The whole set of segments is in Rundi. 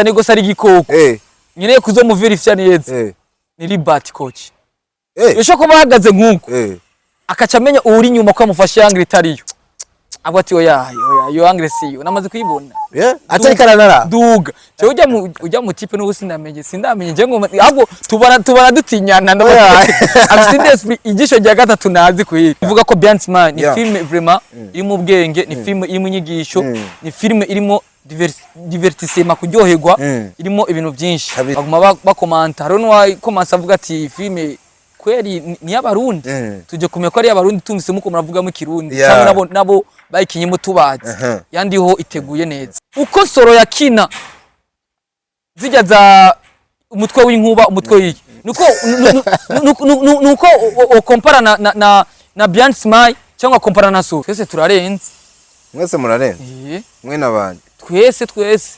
Cyane gose ari igikoko. Nkeneye kuzomuverifya neza. Ni Libert coach. Yosho kuba ahagaze nk'uko akaca amenya uri inyuma ko amufashe angle itariyo. Avuga ati: "Oya, oya, iyo angle siyo namaze kuyibona." Yeah, atari karanara. Duga jewe ujya mu type n'ubu sindamenye je ngo ahubwo tubona dutinyana. Oya. Afite indi esprit, ijisho rya gatatu nazi kuyiga. Ivuga ko Bien Smile ni film vraiment irimo ubwenge, ni film irimo inyigisho, ni film irimo divertissement, kuryoherwa, irimo ibintu byinshi. Baguma bakomanta, hariho n'uwakomansa avuga ati: "Film kweri ni y'Abarundi?" Tujye kumenya ko ari y'Abarundi tumvise muko muravugamo Ikirundi cyangwa nabo bayikinyemo tubazi. Yandiho iteguye neza uko Soro yakina zijya za umutwe w'inkuba, umutwe w'iki, nuko ukompara na Bien Smile cyangwa kompara na Soro, twese turarenze. Mwese murarenze? Eh. Mwe n'abandi? Twese, twese.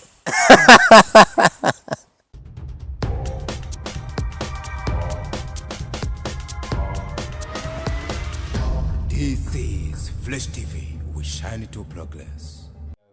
This is Flash TV. We shine to progress.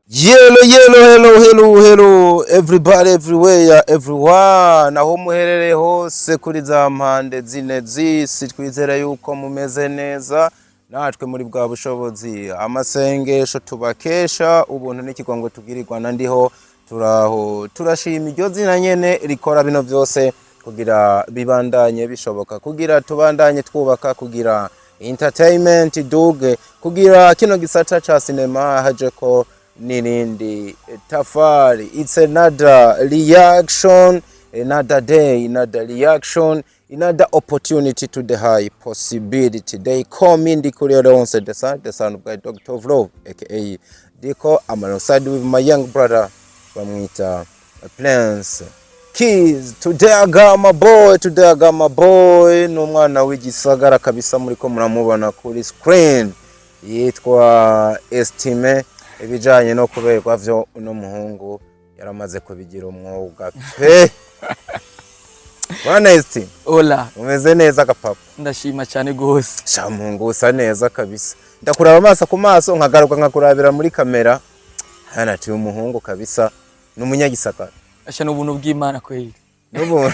Yelo yelo, hello hello hello everybody, everywhere, everyone, aho muherereye hose kuri za mpande zine z'isi, twizera yuko mumeze neza. Natwe muri bwa bushobozi, amasengesho tubakesha, ubuntu n'ikigongo tugirirwa na ndiho, turaho, turashima iryo zina nyene rikora bino byose kugira bibandanye bishoboka, kugira tubandanye twubaka, kugira entertainment duge, kugira kino gisata ca sinema hajeko n'irindi tafari. It's another reaction, another day, another reaction, another opportunity to the high possibility. They call me Ndikuriyo Leonce, the son of God, Dr. of Love, aka Diko. I'm alongside with my young brother, bamwita Prince Keys. Today I got my boy, today I got my boy, ni umwana w'igisagara kabisa, muriko muramubona kuri screen, yitwa Estime. Ibijanye no kuberwa vyo uno muhungu yaramaze kubigira umwuga pe. Bwana Estime. Hola. Umeze neza gapapa? Ndashima cyane gose. Sha muhungu, usa neza kabisa. Ndakuraba amaso ku maso, nkagaruka nkakurabira muri kamera hano, ati umuhungu kabisa ni umunyagisagara. Asha, n'ubuntu bw'Imana kweli. N'ubu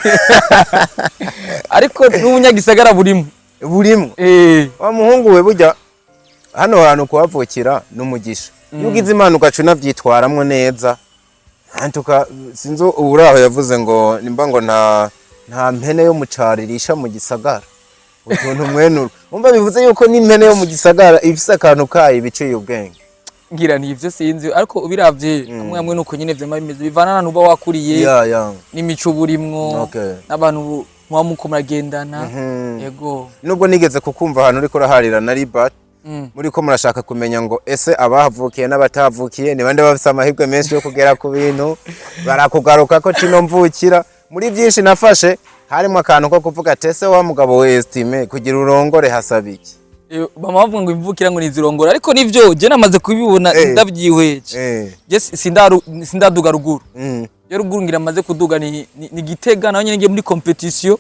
Ariko n'umunyagisagara burimo. Burimo. Eh. Wa muhungu we, burya hano hantu kuhavukira ni umugisha. Iyo ugize Imana ugaca unavyitwaramwo neza, antuka sinzi uraho yavuze ngo nimba ngo nta mpene yo mu caro irisha mu gisagara, utuntu mwenuru. Umva, bivuze yuko n'impene yo mu gisagara ifise akantu kayo ibiciye ubwenge. Ngira ni ivyo, sinzi, ariko ubiravye hamwe hamwe nuko nyine vyama bimeze, bivana n'ahantu uba wakuriye n'imico uba urimwo n'abantu muba muko muragendana. Yego. Nubwo nigeze kukumva ahantu uriko uraharira na Ribat, muriko murashaka kumenya ngo ese abahavukiye n'abatahavukiye ni bande bafise amahirwe menshi yo kugera ku bintu, barakugaruka ko kino mvukira muri byinshi nafashe harimo akantu ko kuvuga ati: "Ese wa mugabo we Estime, kugira urongore hasaba iki?" Bama bavuga ngo imvukira ngo nizirongora, ariko nivyo je namaze kubibona, ndavyihweje. Je sindaduga ruguru. Je ruguru ngira maze kuduga ni Gitega, naho nyene ngiye muri competition.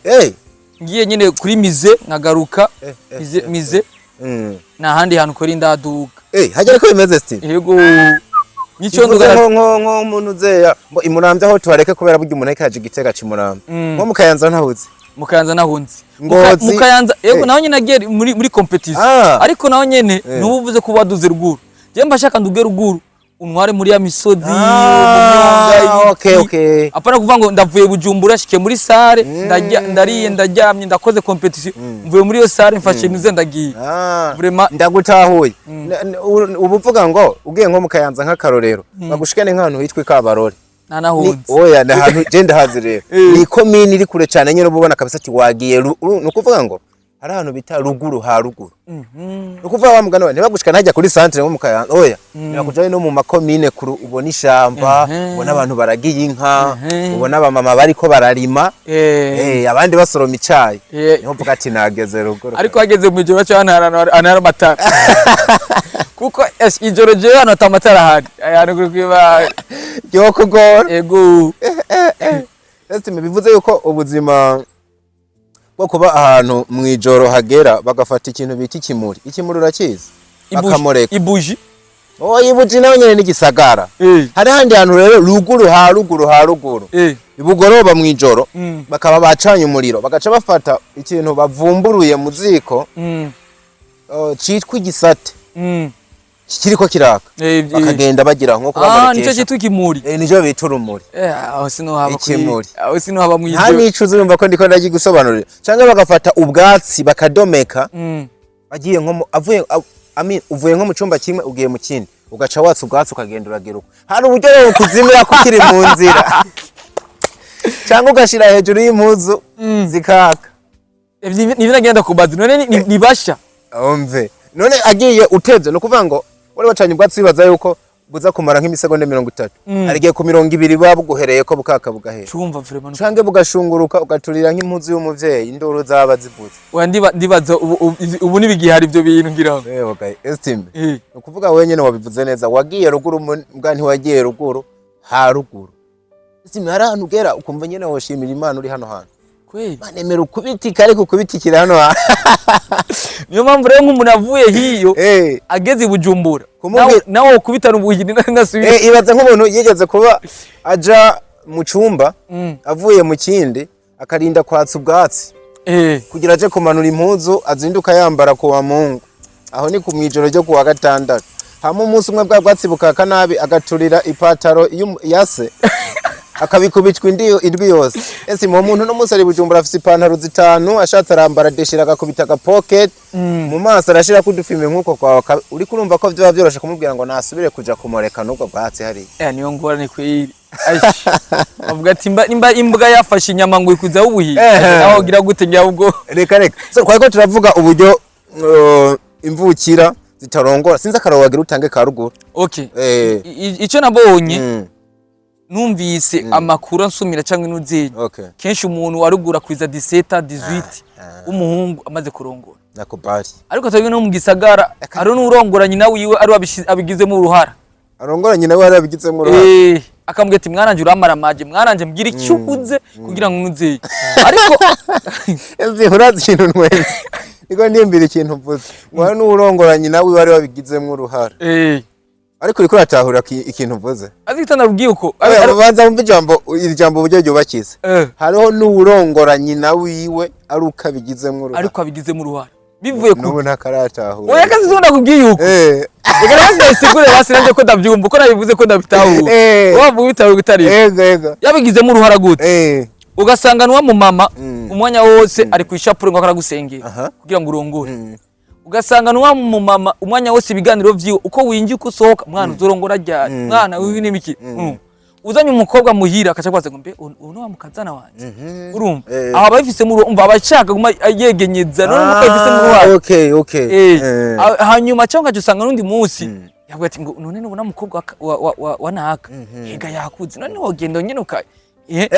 Ngiye nyene kuri musée nkagaruka. Musée, musée. Nta handi hantu kuri ndaduga. Hajya ariko bimeze, Steve? Yego, nico Bivuze nduga. Nko umuntu uzeya ngo imuramvya aho tuhareke, kubera burya umuntu ariko yaje Igitega cimuramvya, nko mu Kayanza ntahuze? Mu Kayanza nahunze. Ngozi. Mu Kayanza yego, naho nyene nagiye muri competition. Ariko naho nyene nubu uvuze ko waduze ruguru, je mba shaka nduge ruguru, untware muri ya misozi, mu myonga, ibiti. Apana kuvuga ngo ndavuye Bujumbura, shikiye muri salle, ndarya, ndariye, ndaryamye, ndakoze competition, mvuye muri iyo salle mfashe nuze ndagiye. Vraiment. Ndagutahuye. Ubu uvuga ngo ugiye nko mu Kayanza nk'akarorero, bagushikane nk'ahantu hitwa Ikabarore. Nta nahunze. Oya, ndahantu je ndahazi rero, ni komini iri kure cyane nyine, uba ubona kabisa ati wagiye ni ukuvuga ngo hari ahantu bita ruguru ha ruguru. Ni ukuvuga wa mugani wawe, ntibagushikane hajya kuri centre nko mu Kayanza, oya, ntibakujane no mu makomine kure, ubona ishamba, ubona abantu baragiye inka, ubona abamama bariko bararima, abandi basoroma icayi, niho uvuga ati nageze ruguru. Ariko hageze mu ijoro baca bantara amatara, kuko ijoro jewe hano ata matara ahari ahantu kuri kwiba. Ryo kugora. Ego. Estime, bivuze yuko ubuzima bwo kuba ahantu mu ijoro hagera bagafata ikintu bita ikimuri, ikimuri urakizi? Ibuji. Bakamureka. Ibuji. Oya, ibuji nawe nyene n'igisagara. Hari handi hantu rero ruguru ha ruguru ha ruguru, ibugoroba mw'ijoro, bakaba bacanye umuriro, bagaca bafata ikintu bavumburuye mu ziko, citwa igisate, kiriko kiraka, bakagenda bagira nko Ah, nico kubamurekesha. cyitwa ikimuri. Eh, nico bita urumuri. Aho sinohaba. Ikimuri. Aho sinohaba Nta mw'ijoro. nicuza, urumva ko ndiko ndagigusobanurira. Canke bagafata ubwatsi bakadomeka, bagiye nko avuye I mean, uvuye nko mu cumba kimwe ugiye mu kindi, ugaca watsa ubwatsi, ukagenda uragira uko. Hari uburyo rero kuzimira kukiri mu nzira, cyangwa ugashira hejuru y'impuzu zikaka. Nivyo nagenda kubaza none ni basha. Umve none, agiye utevye, ni ukuvuga ngo wari wacanye ubwatsi wibaza yuko buza kumara nk'imisegonda 30, hari ku 20 buba buguhereye ko bukaka bugahera. Cumva vraiment. Canke bugashunguruka, ugaturira nk'impuzu y'umuvyeyi, induru zaba zivuze. Oya, ndibaza ubu nibigihari ivyo bintu ngira ngo. Ewe gaye estime. Eh. Ni ukuvuga wenyene wabivuze neza, wagiye ruguru mbwa ntiwagiye ruguru ha ruguru. Estime, hari ahantu ugera ukumva nyene woshimira Imana uri hano hantu. Kweli. Imana emera ukubitika, ariko ukubitikira hano hantu. Niyo mpamvu rero nk'umuntu avuye hiyo ageze i Bujumbura, nawe ukubitana ubuhiri nasubira. Ibaze nk'umuntu yigeze kuba aja mu cumba avuye mu kindi, akarinda kwatsa ubwatsi kugira aje kumanura impuzu azinduka yambara ku wa Mungu, aho ni ku mwijoro ryo kuwa gatandatu. Hama umunsi umwe bwa bwatsi bukaka nabi, agaturira ipataro yase, akabikubitwa indi indwi yose. Ese mu muntu no munsi ari Bujumbura, afise ipantaro zitanu, ashatse arambara deshira, agakubita aga pocket mu maso, arashirako udufime nk'uko kwawe, uriko urumva ko vyoba vyoroshe kumubwira ngo nasubire kuja kumureka n'ubwo bwatsi hariya? Niyo ngorane kweli. Aish. Bavuga ati nimba imbwa yafashe inyama ngo ikuzaho ubuhiri, naho ugira gute nyabwo? Reka reka, so twariko turavuga uburyo imvukira zitarongora. Sinzi akararo wagira utange ka ruguru. Okay. Ico nabonye, numvise amakuru ansumira cyangwa inuzenye, kenshi umuntu warugura kwiza 17 18 w'umuhungu amaze kurongora. Nakubali. Ariko twebwe no mu gisagara hari n'urongora nyina wiwe ari abigizemo uruhara. Arongora nyina we yarabigizemo uruhare. Akamubwira ati: "Mwaranje, uramara maje, mwaranje, mbwira icyo uguze kugira ngo nuzeye." Ariko Ese urazi ikintu ntwenze? Niko ndimbira ikintu mvuze ngo hari n'urongora nyina wiwe ari wabigizemo uruhara. Ariko uriko uratahura ikintu mvuze? Azita nabwiye uko. Oya, banza wumve ijambo, iri jambo uburyo ryubakize. Hariho n'uwurongora nyina wiwe ari uko abigizemo uruhara. Ariko abigizemo uruhara bivuye ku N'ubu ntakaratahura. Oya, kazi zo ndakubwiye uko. Reka basi ndabisigure basi nanjye ko ndabyumva uko nabivuze, ko ndabitahura. Wavuga ubitahuye utari. Ego ego. Yabigizemo uruhara gute? Ugasanga nuwa mu mama umwanya wose ari ku ishapure ngo akaragusengera kugira ngo urongore. Ugasanga nuwa mu mama umwanya wose ibiganiro vyiwe, uko winjiye uko usohoka: "Mwana, uzorongora ryari? Mwana, wibi n'ibiki?" Uzanye umukobwa muhira, akaca kwaza ngo: "Mbe uyu ni wa mukazana wanje?" Urumva? Aho ababifisemo, urumva abashaka guma yegenyeza none nuko abifisemo uruhara. Okay okay Hanyuma cyangwa ugaca usanga n'undi munsi yavuga ati ngo: "None nubona umukobwa wa naka hega yakuze, none wogenda nyene uka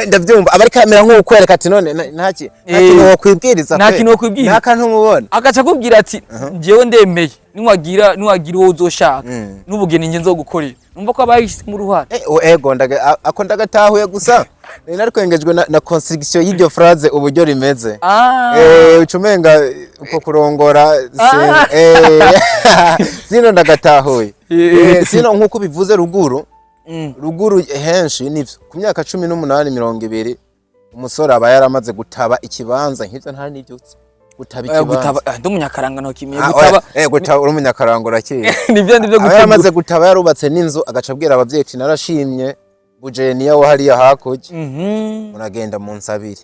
Ndavyumva, aba ariko amera nk'ukwereka ati: "None nta kintu wokwibwiriza Nta kwe." kintu wokwibwiriza. Nta kantu umubona. Agaca akubwira ati: "Njyewe ndemeye, niwagira uwo uzoshaka n'ubugeni nje nzogukorera." Numva ko abayisemo uruhara. Ego, ako ndagatahuye, gusa nari narwengejwe na construction y'iryo phrase uburyo rimeze. Uca umenga uko kurongora sino ndagatahuye. Sino nkuko bivuze ruguru, ruguru henshi nivyo, ku myaka 18, 20, umusore aba yaramaze gutaba ikibanza nk'ivyo. Nta n'ivyutse gutaba ikibanza. Gutaba, ndi umunyakaranga nokimiye. Ah, Gutaba. Oya, gutaba uri umunyakaranga urakeye. Nivyo ndivyo. Aba yaramaze gutaba, yarubatse n'inzu, agaca abwira abavyeyi ati: "Narashimye bujeniya wo hariya hakurya, muragenda mu nsabire."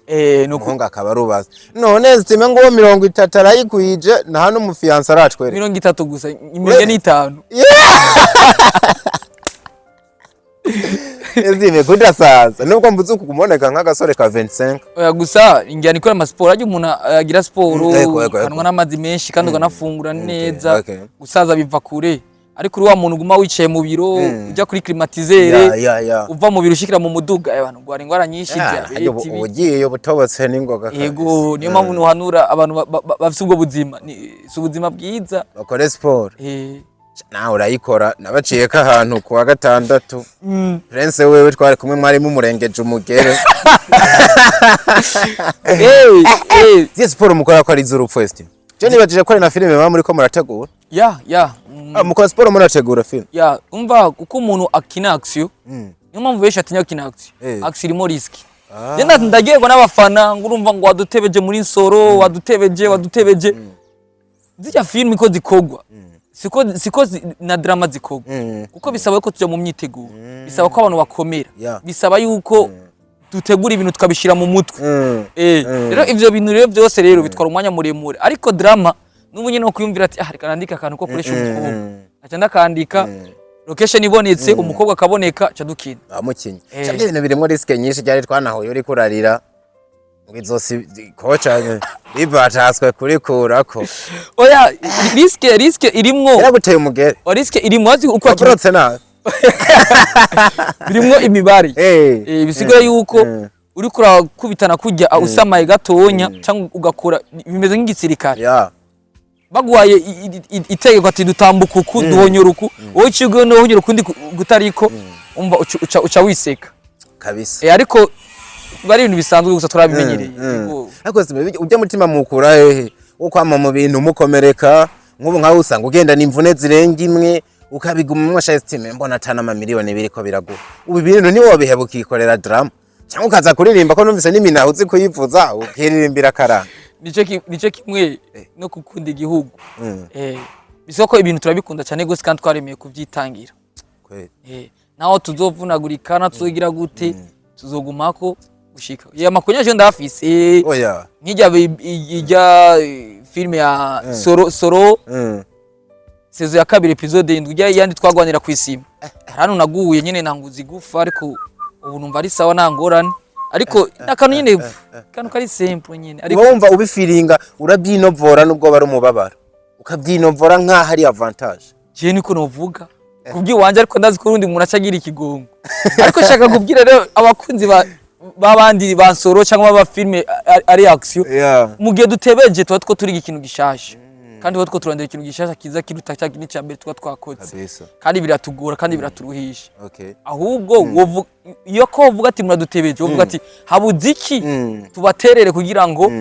Nuko. Umuhungu akaba arubatse. None zitime ngo uwo 30 arayikwije, nta n'umu fiancé aratwereka. 30 gusa, 45. Ezime kudasaza nubwo mvuze uku kumuboneka nk'agasore ka 25. Oya, gusa injyana ikora amasiporo, ajya umuntu agira siporo, Ego, ego, ego. ukanywa n'amazi menshi kandi ukanafungura neza. Gusaza biva kure, ariko uri wa muntu uguma wicaye mu biro, ujya kuri climatiseur, Ya ya ya. uva mu biro ushikira mu muduga, abantu gwara ingwara nyinshi, Harya ubu diabete. Ugiye ubutobotse n'ingoga kabisa. Yego, niyo mpamvu nuhanura abantu bafise ubwo buzima, si ubuzima bwiza. Bakore siporo. Nawe urayikora, nabaciyeko ahantu ku wa gatandatu. Prince wewe twari kumwe, mwari mumurengeje umugere. Ziye siporo mukora ko ari iz'urupfu, Estime? Je nibajije ko ari na filime baba muriko murategura. Ya. Ah, mukora siporo murategura filime? Ya, umva, kuko umuntu akina action, niyo mpamvu benshi atinya gukina action. Action irimo risque. Je ndagirwa n'abafana ngo urumva ngo wadutebeje muri Nsoro, wadutebeje, wadutebeje. Zirya filime ko zikogwa siko na drama zikogwa, kuko bisaba ko tujya mu myiteguro, bisaba ko abantu bakomera, bisaba yuko dutegura ibintu tukabishyira mu mutwe. Rero ivyo bintu rero byose rero bitwara umwanya muremure, ariko drama n'ubu nyine no kwiyumvira ati: "Ah, reka nandike akantu ko koresha umukobwa," aca ndakandika, location ibonetse, umukobwa akaboneka, ca dukina. Amukinyi. Eh. Ibintu birimo risque nyinshi. Ryari twanahuye uriko urarira ngo izosi koca ribataswe kurikurako. Oya, risque irimwo. Yaraguteye umugere. Oya, risque irimwo, azi uko akina. Waborotse nabi. Birimwo imibare. Bisigura yuko uriko urakubitana kurya usamaye gatonya cyangwa ugakora bimeze nk'igisirikare, baguhaye itegeko ati dutambuka uku, duhonyora uku, wowe uciye no ukundi kutariko, umva uca wiseka. Kabisa. Ariko biba ari ibintu bisanzwe gusa turabimenyereye. Yego. Ariko ujya mutima mukura hehe wo kwama mu bintu mukomereka nk'ubu, nkaho usanga ugenda n'imvune zirenga imwe, ukabiguma sha Estime, mbona atana amamiliyoni biriko biraguha? Ubu ibintu niwo wabiheba ukikorera drama, cyangwa ukaza kuririmba, ko numvise n'iminaho uzi kuyivuza, ukiririmbira akaranga? Nico kimwe no gukunda igihugu. Bisaba ko ibintu turabikunda cyane gose kandi twaremeye kubyitangira. Kweli. Naho tuzovunagurika, naho tuzogira gute, tuzogumako gushika ya makonya je ndafise. Oya. Nk'ijya ijya filime ya Soro Soro, saison ya kabiri, épisode 7, ijya yandi twagwanira kwisima, hano naguye nyene nanguza igufa, ariko ubu numva ari sawa, nta ngorane, ariko akantu nyene, kantu kari simple nyene, ariko Uba wumva ubifiringa, urabyinovora nubwo bari umubabaro, ukabyinovora nk'aho ari avantage. Je niko novuga kubw'iwanje, ariko ndazi ko urundi muntu acagira ikigongo, ariko shaka kubwira rero abakunzi ba babandi ba Nsoro cyangwa ba filime ari action, mu gihe dutebeje tuba two turiga ikintu gishasha, kandi tuba two turondera ikintu gishasha kiza kiruta cya kindi cya mbere tuba twakoze. Kandi biratugora kandi biraturuhisha. Ahubwo iyo ko wovuga ati muradutebeje, wovuga ati habuze iki tubaterere kugira ngo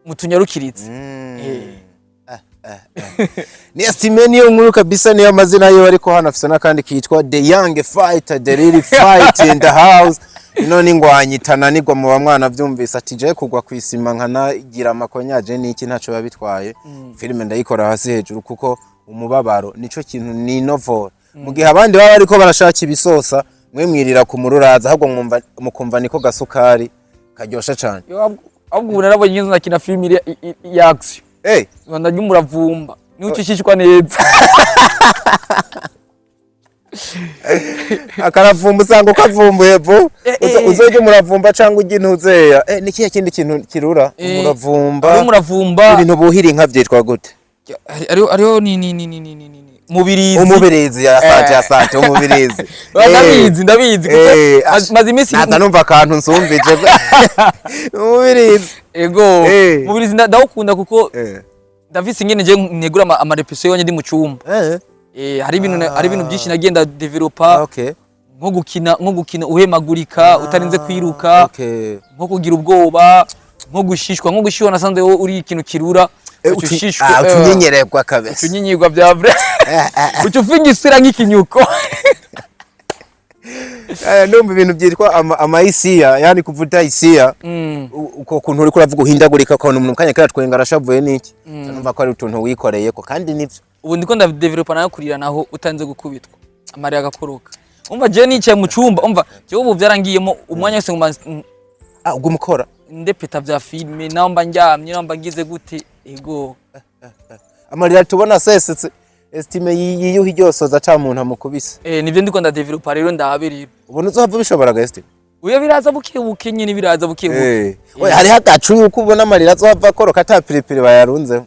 mutunyarukirize. Ni Estime, niyo nkuru kabisa, niyo amazina yiwe, ariko hano afise n'akandi kitwa The Young Fighter, the real fight in the house. Ino ni ngwanyi itananirwa mu bamwana vyumvise ati je kugwa kwisima nkanagira amakonyaje n'iki, ntaco biba bitwaye, filime ndayikora hasi hejuru, kuko umubabaro nico kintu ninovora, mu gihe abandi baba bariko barashaka ibisosa, mwe mwirira ku mururaza, ahubwo mwumva mukumva niko gasukari karyoshe cane. Yo, ahubwo ubu narabonye inzu nakina filime ya action, Rwanda ry'umuravumba niwe ucishishwa neza. Akaravumba usanga ukavumbuye vu. Uzojya umuravumba cyangwa ujya intuzeya, ni kihe kindi kintu kirura? Umuravumba. Hariho umuravumba. Ibintu buhira inka byitwa gute? Hariho ni mubirizi. Umubirizi, asante, asante, umubirizi. Ndabizi, ndabizi, kuko maze iminsi Naza numva akantu nsumbije umubirizi. Ego. Mubirizi ndawukunda kuko ndafise ingene je ntegura ama répétition yonye ndi mu cumba. Hari ibintu byinshi nagenda developa, nko gukina uhemagurika utarinze kwiruka, nko kugira ubwoba, nko gushishwa, nko gushishwa nasanze wowe uri ikintu kirura, uca ushishwa, utunyenyererwa kabisa. Utunyinyirwa bya vrai, uca ufinga isura nk'ikinyuko. Ndumva ibintu byitwa amayisiya, yani kuvuta isiya. Uko kuntu uriko uravuga uhindagurika, ukabona umuntu mu kanya karatwenga arashavuye n'iki. Numva ko ari utuntu wikoreyeko kandi nivyo. Ubu ndiko ndadevelopa nayo kurira naho utanze gukubitwa, amarira agakoroka. Umva, jewe nicaye mu cumba, umva, jewe ubu byarangiyemo umwanya wose nguma Ah, ubwo umukora ndepeta vya filime, naho mba ndyamye, naho mba ngize gute, ego. Amarira tubona asesetse, Estime yiyuha iryosoza ata muntu amukubise. Nivyo ndiko ndadevelopa rero, ndabe rero. Ubona uzohava ubishobora ga Estime? Uyo biraza buke buke nyine, biraza buke buke. Oya, hariho agacu yuko ubona amarira azohava akoroka ata piripiri bayarunzeho.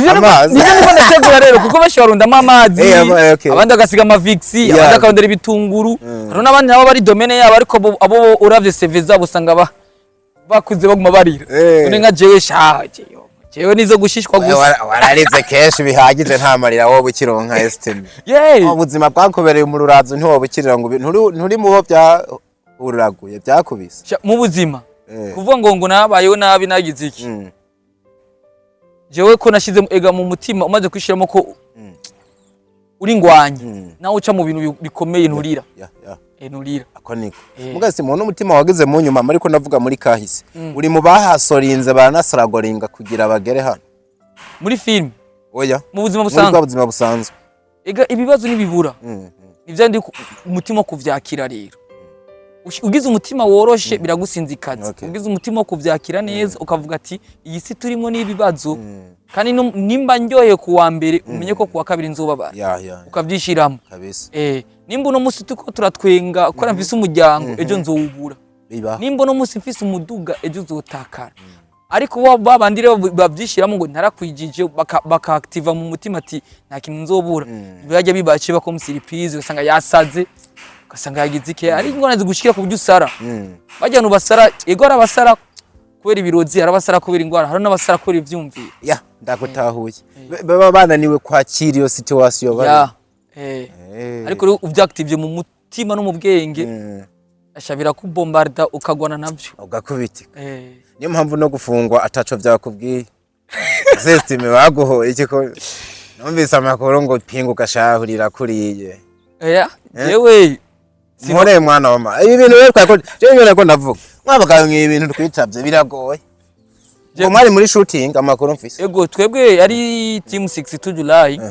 Amazi. Nivyo ndiko ndategura rero, kuko benshi barundamo amazi, Okay. abandi bagasiga amavixi, abandi bakarondera ibitunguru, hariho n'abandi nabo bari domaine yabo, ariko abo uravye CV zabo usanga bakuze baguma barira. None nka jewe sha, jewe nizo gushishwa gusa. Wararize kenshi bihagije, nta marira wowe ukironka, Estime. Ubuzima bwakubereye umururazo, ntiwoba ukirira ngo nturi mubo byahuraguye byakubise. Sha, mu buzima, kuvuga ngo nabayeho nabi, nagize iki, Jewe ko nashize ega mu mutima, umaze kwishiramo ko uri ngwanye, nawe uca mu bintu bikomeye, nturira. Nturira. Ako niko mugasi muntu umutima wagize mu nyuma, ariko ndavuga muri kahise, uri mu bahasorinze, baranasaragoringa kugira bagere hano. Muri film? Oya. Mu buzima muri bwa busanzwe. Buzima busanzwe. Ega ibibazo ntibibura. Nivyo ndi umutima wo kuvyakira rero. Ugize umutima woroshe biragusinzikaza. Ugize umutima wo kuvyakira neza, ukavuga ati iyi si turimo n'ibibazo, kandi nimba ndyoheye ku wa mbere, umenye ko ku wa kabiri nzobabara. Ya ya Ukavyishiramo. Kabisa. Nimba uno musi turiko turatwenga ko mfise umuryango, ejo nzowubura. Biba. Nimba uno musi mfise umuduga, ejo uzotakara. Ariko wa babandi rero bavyishiramo ngo ntarakwijije, baka activa mu mutima ati nta kintu nzobura, birajya bibace bako surprise, ugasanga yasaze, ugasanga yagize iki, ari ingorane zigushikira ku buryo usara. Bajya abantu basara, ego, hari abasara kubera ibirozi, hari abasara kubera ingwara, hari n'abasara kubera ivyumviro. Ya, ndagutahuye. Baba bananiwe kwakira iyo situation bari. Ya. Ariko rero uvyactivye mu mutima no mu bwenge, asha birakubombarda, ukagwana navyo. Ugakubitika. Niyo mpamvu no gufungwa ataco vyakubwiye. System baguhoye iki, ko numvise amakuru ngo pinga ugashahurira kuriye? Oya, jewe Mpore mwana wa mama, ibi bintu rero twako jewe nyene ko ndavuga mwabaga mwe, ibintu twitavye biragoye. Ngo mwari muri shooting, amakuru mfise. Ego, twebwe yari team 62 July.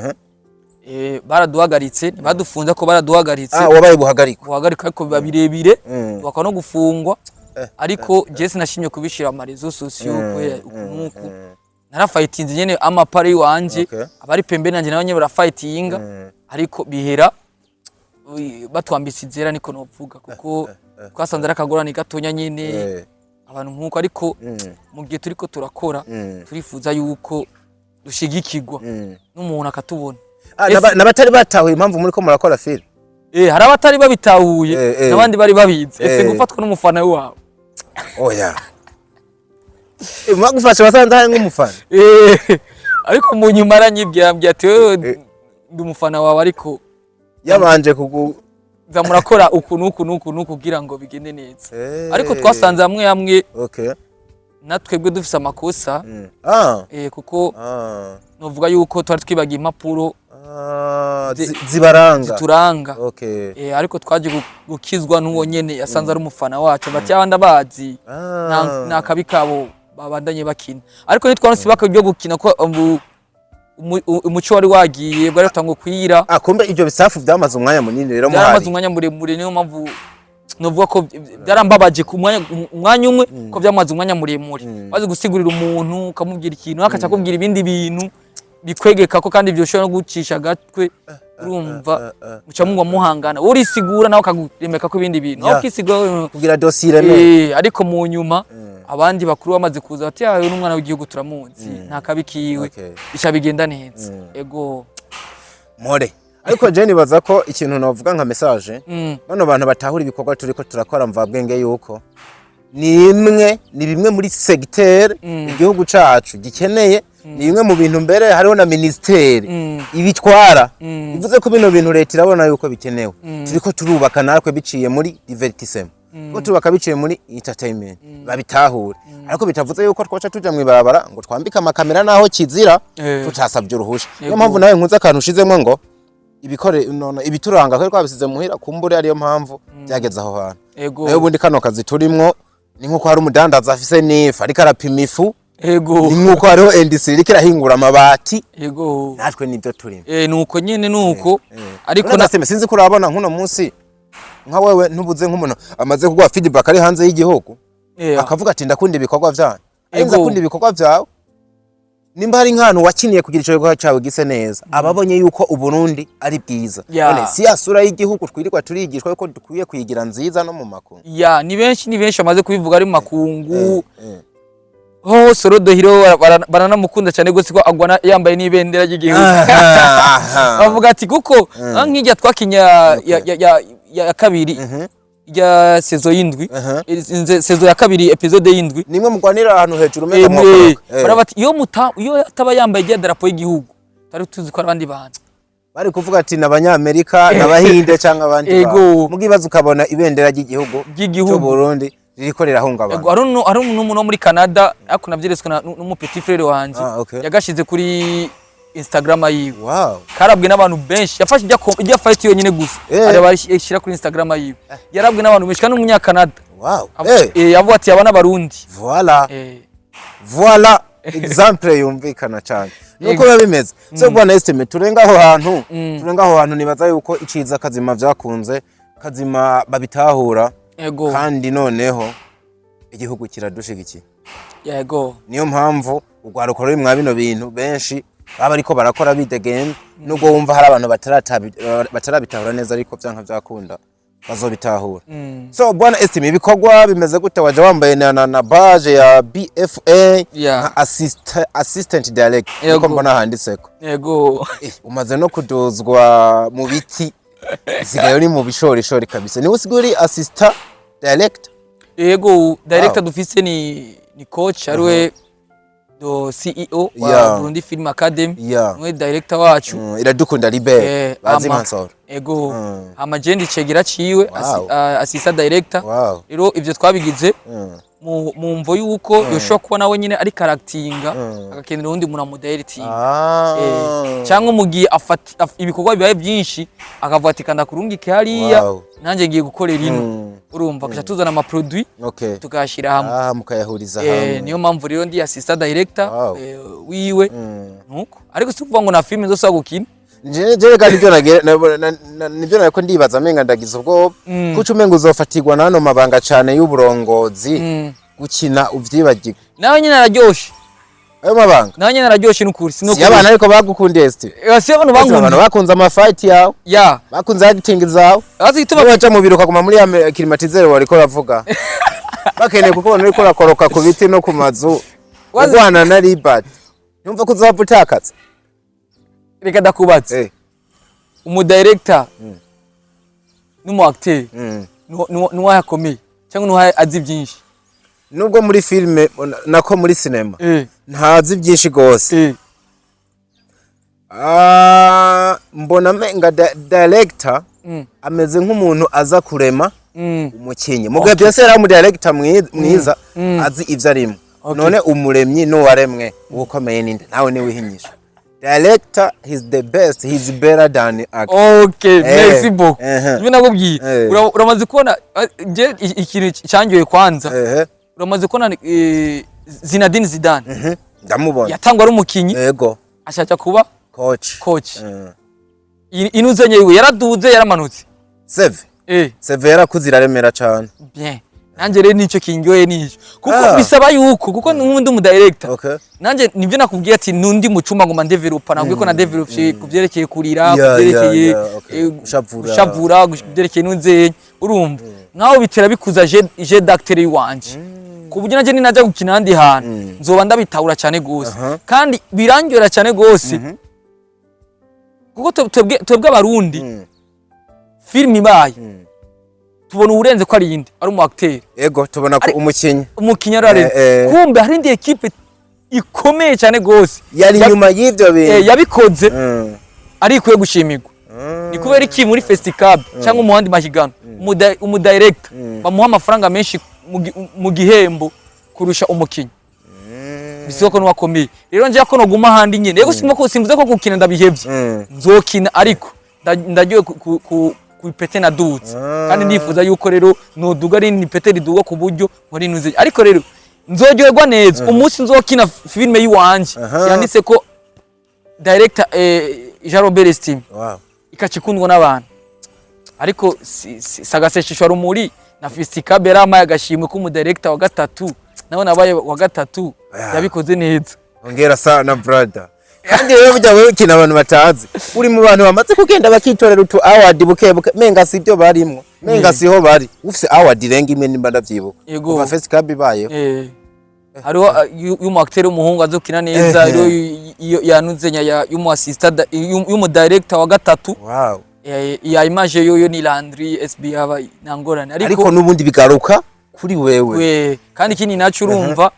Baraduhagaritse, ntibadufunze ko baraduhagaritse. Ah, wabaye buhagarikwa. Guhagarika, ariko biba birebire, bakaba no gufungwa. Ariko je sinashimye kubishira ama réseaux sociaux kubera uku nuku. Narafightinze nyene amapari wanje. Abari pembeni nanje nabo nyene barafightinga, ariko bihera batwambitse izera, niko novuga, kuko twasanze ari akagorane gatonya nyene, abantu nkuko. Ariko mu gihe turiko turakora, turifuza yuko dushigikirwa n'umuntu akatubona. Ah, n'abatari batahuye impamvu muri ko murakora film. Hari abatari babitahuye n'abandi bari babizi. Ese gufatwa n'umufana wawe? Oya. Bagufashe basanze hari nk'umufana. Ariko mu nyuma aranyibwira, ambwira ati wewe ndi umufana wawe, ariko yabanje kugu za murakora uku n'uku n'uku n'uku kugira ngo bigende neza. Ariko twasanze hamwe hamwe natwebwe dufise amakosa. Kuko novuga yuko twari twibagiye impapuro Ah, zibaranga. Zituranga. Ariko twaje gukizwa n'uwo nyene yasanze ari umufana wacu, bati abandi abazi nta kabi kabo, babandanye bakina. Ariko ntitwaronse ibaka ryo gukina ko umuco wari wagiye, bwari butanguye kwira. Ah, kumbe ibyo bisafu byamaze umwanya munini rero Byaramaze muhari. umwanya muremure, niyo mpamvu novuga ko byarambabaje ku mwanya umwe, ko byamaze umwanya muremure. Maze gusigurira umuntu, ukamubwira ikintu, akaca akubwira ibindi bintu bikwegeka ko kandi byoshobora no gucisha agatwe, urumva muca mugwa muhangana, wowe urisigura nawe akaguremeka ko ibindi bintu nawe ukisigura. Kugira dosiye iremeye. Ariko mu nyuma abandi bakuru bamaze kuza bati yawe n'umwana w'igihugu turamuzi, nta kabi kiwe. Bica bigenda neza, ego. Mpore. Ariko je nibaza ko ikintu novuga nka message, bano bantu batahura ibikorwa turiko turakora mvabwenge, yuko ni imwe, ni bimwe muri secteur igihugu cacu gikeneye, ni bimwe mu bintu mbere hariho na ministeri ibitwara. Bivuze ko bino bintu leta irabona yuko bikenewe. Turiko turubaka natwe biciye muri divertissement, ko turubaka biciye muri entertainment, babitahure. Ariko bitavuze yuko twoca tuja mw'ibarabara ngo twambike amakamera naho kizira, tutasabye uruhusha. Niyo mpamvu nawe nkunze akantu ushizemwo ngo ibikore nono ibituranga ko twabisize muhira, kumbure ariyo mpamvu byageze aho hantu. Nayo ubundi kano kazi turimwo ni nkuko hari umudandaza afise n'ifu ariko arapima ifu, ni nkuko hariho industry iriko irahingura amabati. Natwe nibyo turimo. Nuko nyene nuko, ariko ariko naseme sinzi ko urabona nk'uno munsi nka wewe ntubuze nk'umuntu amaze kuguha feedback ari hanze y'igihugu, akavuga ati ndakunda ibikorwa vyanyu, arinze akunda ibikorwa vyawe. Nimba hari nk'ahantu wakiniye kugira ico gikorwa cawe gise neza, ababonye yuko Uburundi ari bwiza. None si ya sura y'igihugu twirirwa turigishwa yuko dukwiye kuyigira nziza no mu makungu? Ya, ni benshi, ni benshi bamaze kubivuga ari mu makungu hose. Rodo Hero baranamukunda cyane gose, ko agwana yambaye n'ibendera ry'igihugu. Bavuga ati kuko nk'ijya twakinya ya kabiri, ya saison y'indwi, saison ya kabiri, épisode y'indwi. Nimwe mugwanira ahantu hejuru umenga mwokoroka. Baravuga bati iyo ataba yambaye irya darapo y'igihugu, twari tuzi ko ari abandi bantu. Bari kuvuga ati n'abanyamerika n'abahinde cyangwa abandi bantu. Mugibaza ukabona ibendera ry'igihugu ry'igihugu cy'u Burundi Ririko rirahungabana. Ego, hari n'umuntu wo muri Canada, ariko navyeretswe n'umu petit frère wanje, yagashize kuri Instagram yiwe. Karabwe n'abantu benshi. Yafashe ijya fight yonyine gusa, araba ashyira kuri Instagram yiwe. Yarabwe n'abantu benshi kandi n'umunyakanada. Avuga ati aba n'Abarundi. Voilà. Voilà exemple yumvikana cyane nuko biba bimeze. So bwana Estime, turenga aho hantu, turenga aho hantu. Nibaza yuko iciza kazima vyakunze, kazima babitahura. Kandi noneho igihugu kiradushigikiye. Niyo mpamvu urwaruko ruri mwa bino bintu benshi baba ariko barakora bidegembya, nubwo wumva hari abantu batarabitahura neza, ariko vyanka vyakunda bazobitahura. So bwana Estime, ibikorwa bimeze gute? Waje wambaye na badge ya BFA nka assistant director, niko mbona handitseko. Yego. Umaze no kuduzwa mu biti, usigaye uri mu bishorishori kabisa. Niwe usigaye uri assistant director? Yego, director dufise ni coach, ariwe do CEO wa Burundi Film Academy, niwe director wacu. Iradukunda Libert, bazi Mansoro. Ego. Hama je ndi cegera ciwe, assistant director. Rero ivyo twabigize mu mvo yuko yoshobora kuba nawe nyine ari karactinga, agakenera uwundi muntu amudirectinga. Cyangwa mu gihe ibikorwa bibaye byinshi, akavuga ati kanda kurungike hariya, nanjye ngiye gukorera ino. Urumva akaca tuzana amaproduit, tukayashyira hamwe. Ah, mukayahuriza hamwe. Niyo mpamvu rero ndi assistant director wiwe. Nuko ariko si ukuvuga ngo na filime zose gukina. Je kandi nibyo nibyo nariko ndibaza, amenga ndagize ubwoba kuko umenga uzofatirwa n'ano mabanga cane y'uburongozi, gukina uvyibagirwe. Nawe nyine araryoshe. Ayo mabanga. Nawe nyine araryoshe n'ukuri. Si abantu ariko bagukundiye, Steve? Si abantu Abantu bankundiye. bakunze amafight yawe, bakunze acting zawe. Azi igituma. Niba waca mu biro ukaguma muri ya climatiseur wariko uravuga, bakeneye kukubona uriko urakoroka ku biti no ku mazu, urwana na Libert, yumva ko uzohava utakaza. Reka ndakubaze. Umudirector n'umu acteur, nuwahe akomeye cyangwa nuwahe azi byinshi? Nubwo muri filime, nako muri sinema, ntazi byinshi gose. Ah, mbona menga director ameze nk'umuntu aza kurema umukinyi, mugihe byose yari umudirector mwiza azi ivyo arimo. None umuremyi n'uwaremwe ukomeye ninde? Nawe niwe uhinyisha. Director, he's the best, he's better than actor. Okay, merci beaucoup. Ibyo nakubwiye. Uramaze kubona je ikintu cyangiye kwanza. Uramaze kubona Zinedine Zidane? Ndamubona. Yatangwa ari umukinyi, ashaka kuba coach. Coach. Inuze yiwe yaraduze, yaramanutse. CV. CV yarakuze, iraremera cane. Bien. Nanjye rero nicyo kingoye nicyo. Kuko bisaba yuko, kuko n'undi mu director. Nanjye nibyo nakubwiye ati nundi mu cumba ngo ndevelopa, nabwiye ko na developye kuvyerekeye kurira, kuvyerekeye Gushavura. gushavura, kuvyerekeye n'unzenye. Urumva nkaho bitera bikuza jeu d'acteur iwanje, ku buryo nanjye ninajya gukina ahandi hantu nzoba ndabitahura cyane gose, kandi birangyohera cyane gose, kuko twebwe Abarundi, filime ibaye, tubona uwurenze ko ari iyindi, ari umu acteur. Ego, tubona ko umukinyi. Umukinnyi ararenze. Kumbe hari indi ekipe ikomeye cyane gose yari inyuma y'ivyo bintu. Yabikoze ari ikwiye gushimirwa. Ni kubera iki muri Festicab cyangwa mu yandi mahiganwa umudirector bamuha amafaranga menshi mu gihembo kurusha umukinnyi? Bisaba ko nuwakomeye. Rero njye ko noguma ahandi nyene, yego, simba ko simvuze ko gukina ndabihevye. Nzokina, ariko ndagiye ku ipete nadutse, kandi ndifuza yuko rero noduga ari ni pete riduga ku buryo nkora inuze. Ariko rero nzoryoherwa neza umunsi nzokina filime yiwanje yanditse ko director Jean Robert Estime, ikacikundwa n'abantu. Ariko sagaseshishwa rumuri na Festicab yarampaye agashimwe k'umudirector wa gatatu, nawe nabaye wa gatatu. Yabikoze neza. Hongera sana, brother. Kandi rero burya wewe ikintu abantu batazi, uri mu bantu bamaze kugenda bakitorera utu award buke buke, menga si ibyo barimwo, menga siho bari. Ufise award irenga imwe nimba ndavyibuka, kuva Festicab ibayeho. Hariho y'umu acteur w'umuhungu azokina neza. Hariho yanuzenya y'umu assistant y'umu director wa gatatu. Ya image yoyo ni Landry SB, aba nangorane, ariko, ariko n'ubundi bigaruka kuri wewe. We, kandi ikindi naco urumva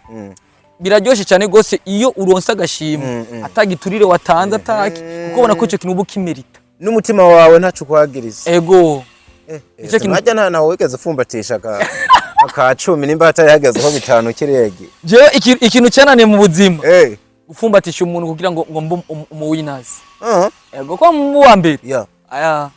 biraryoshe cyane gose iyo uronse agashimwe atagiturire watanze, ataki, kuko ubona ko ico kintu uba ukimerita. N'umutima wawe ntaco ukwagiriza. Ego. Ico kintu- Najya nta nawe wigeze ufumbatisha ka Aka 10 nimba hatari hageze ho 5 kiriya gihe. Jewe ikintu cyananiye mu buzima, gupfumbatisha umuntu kugira ngo mbe umu winners. Yego, ko mu wa mbere. Aya,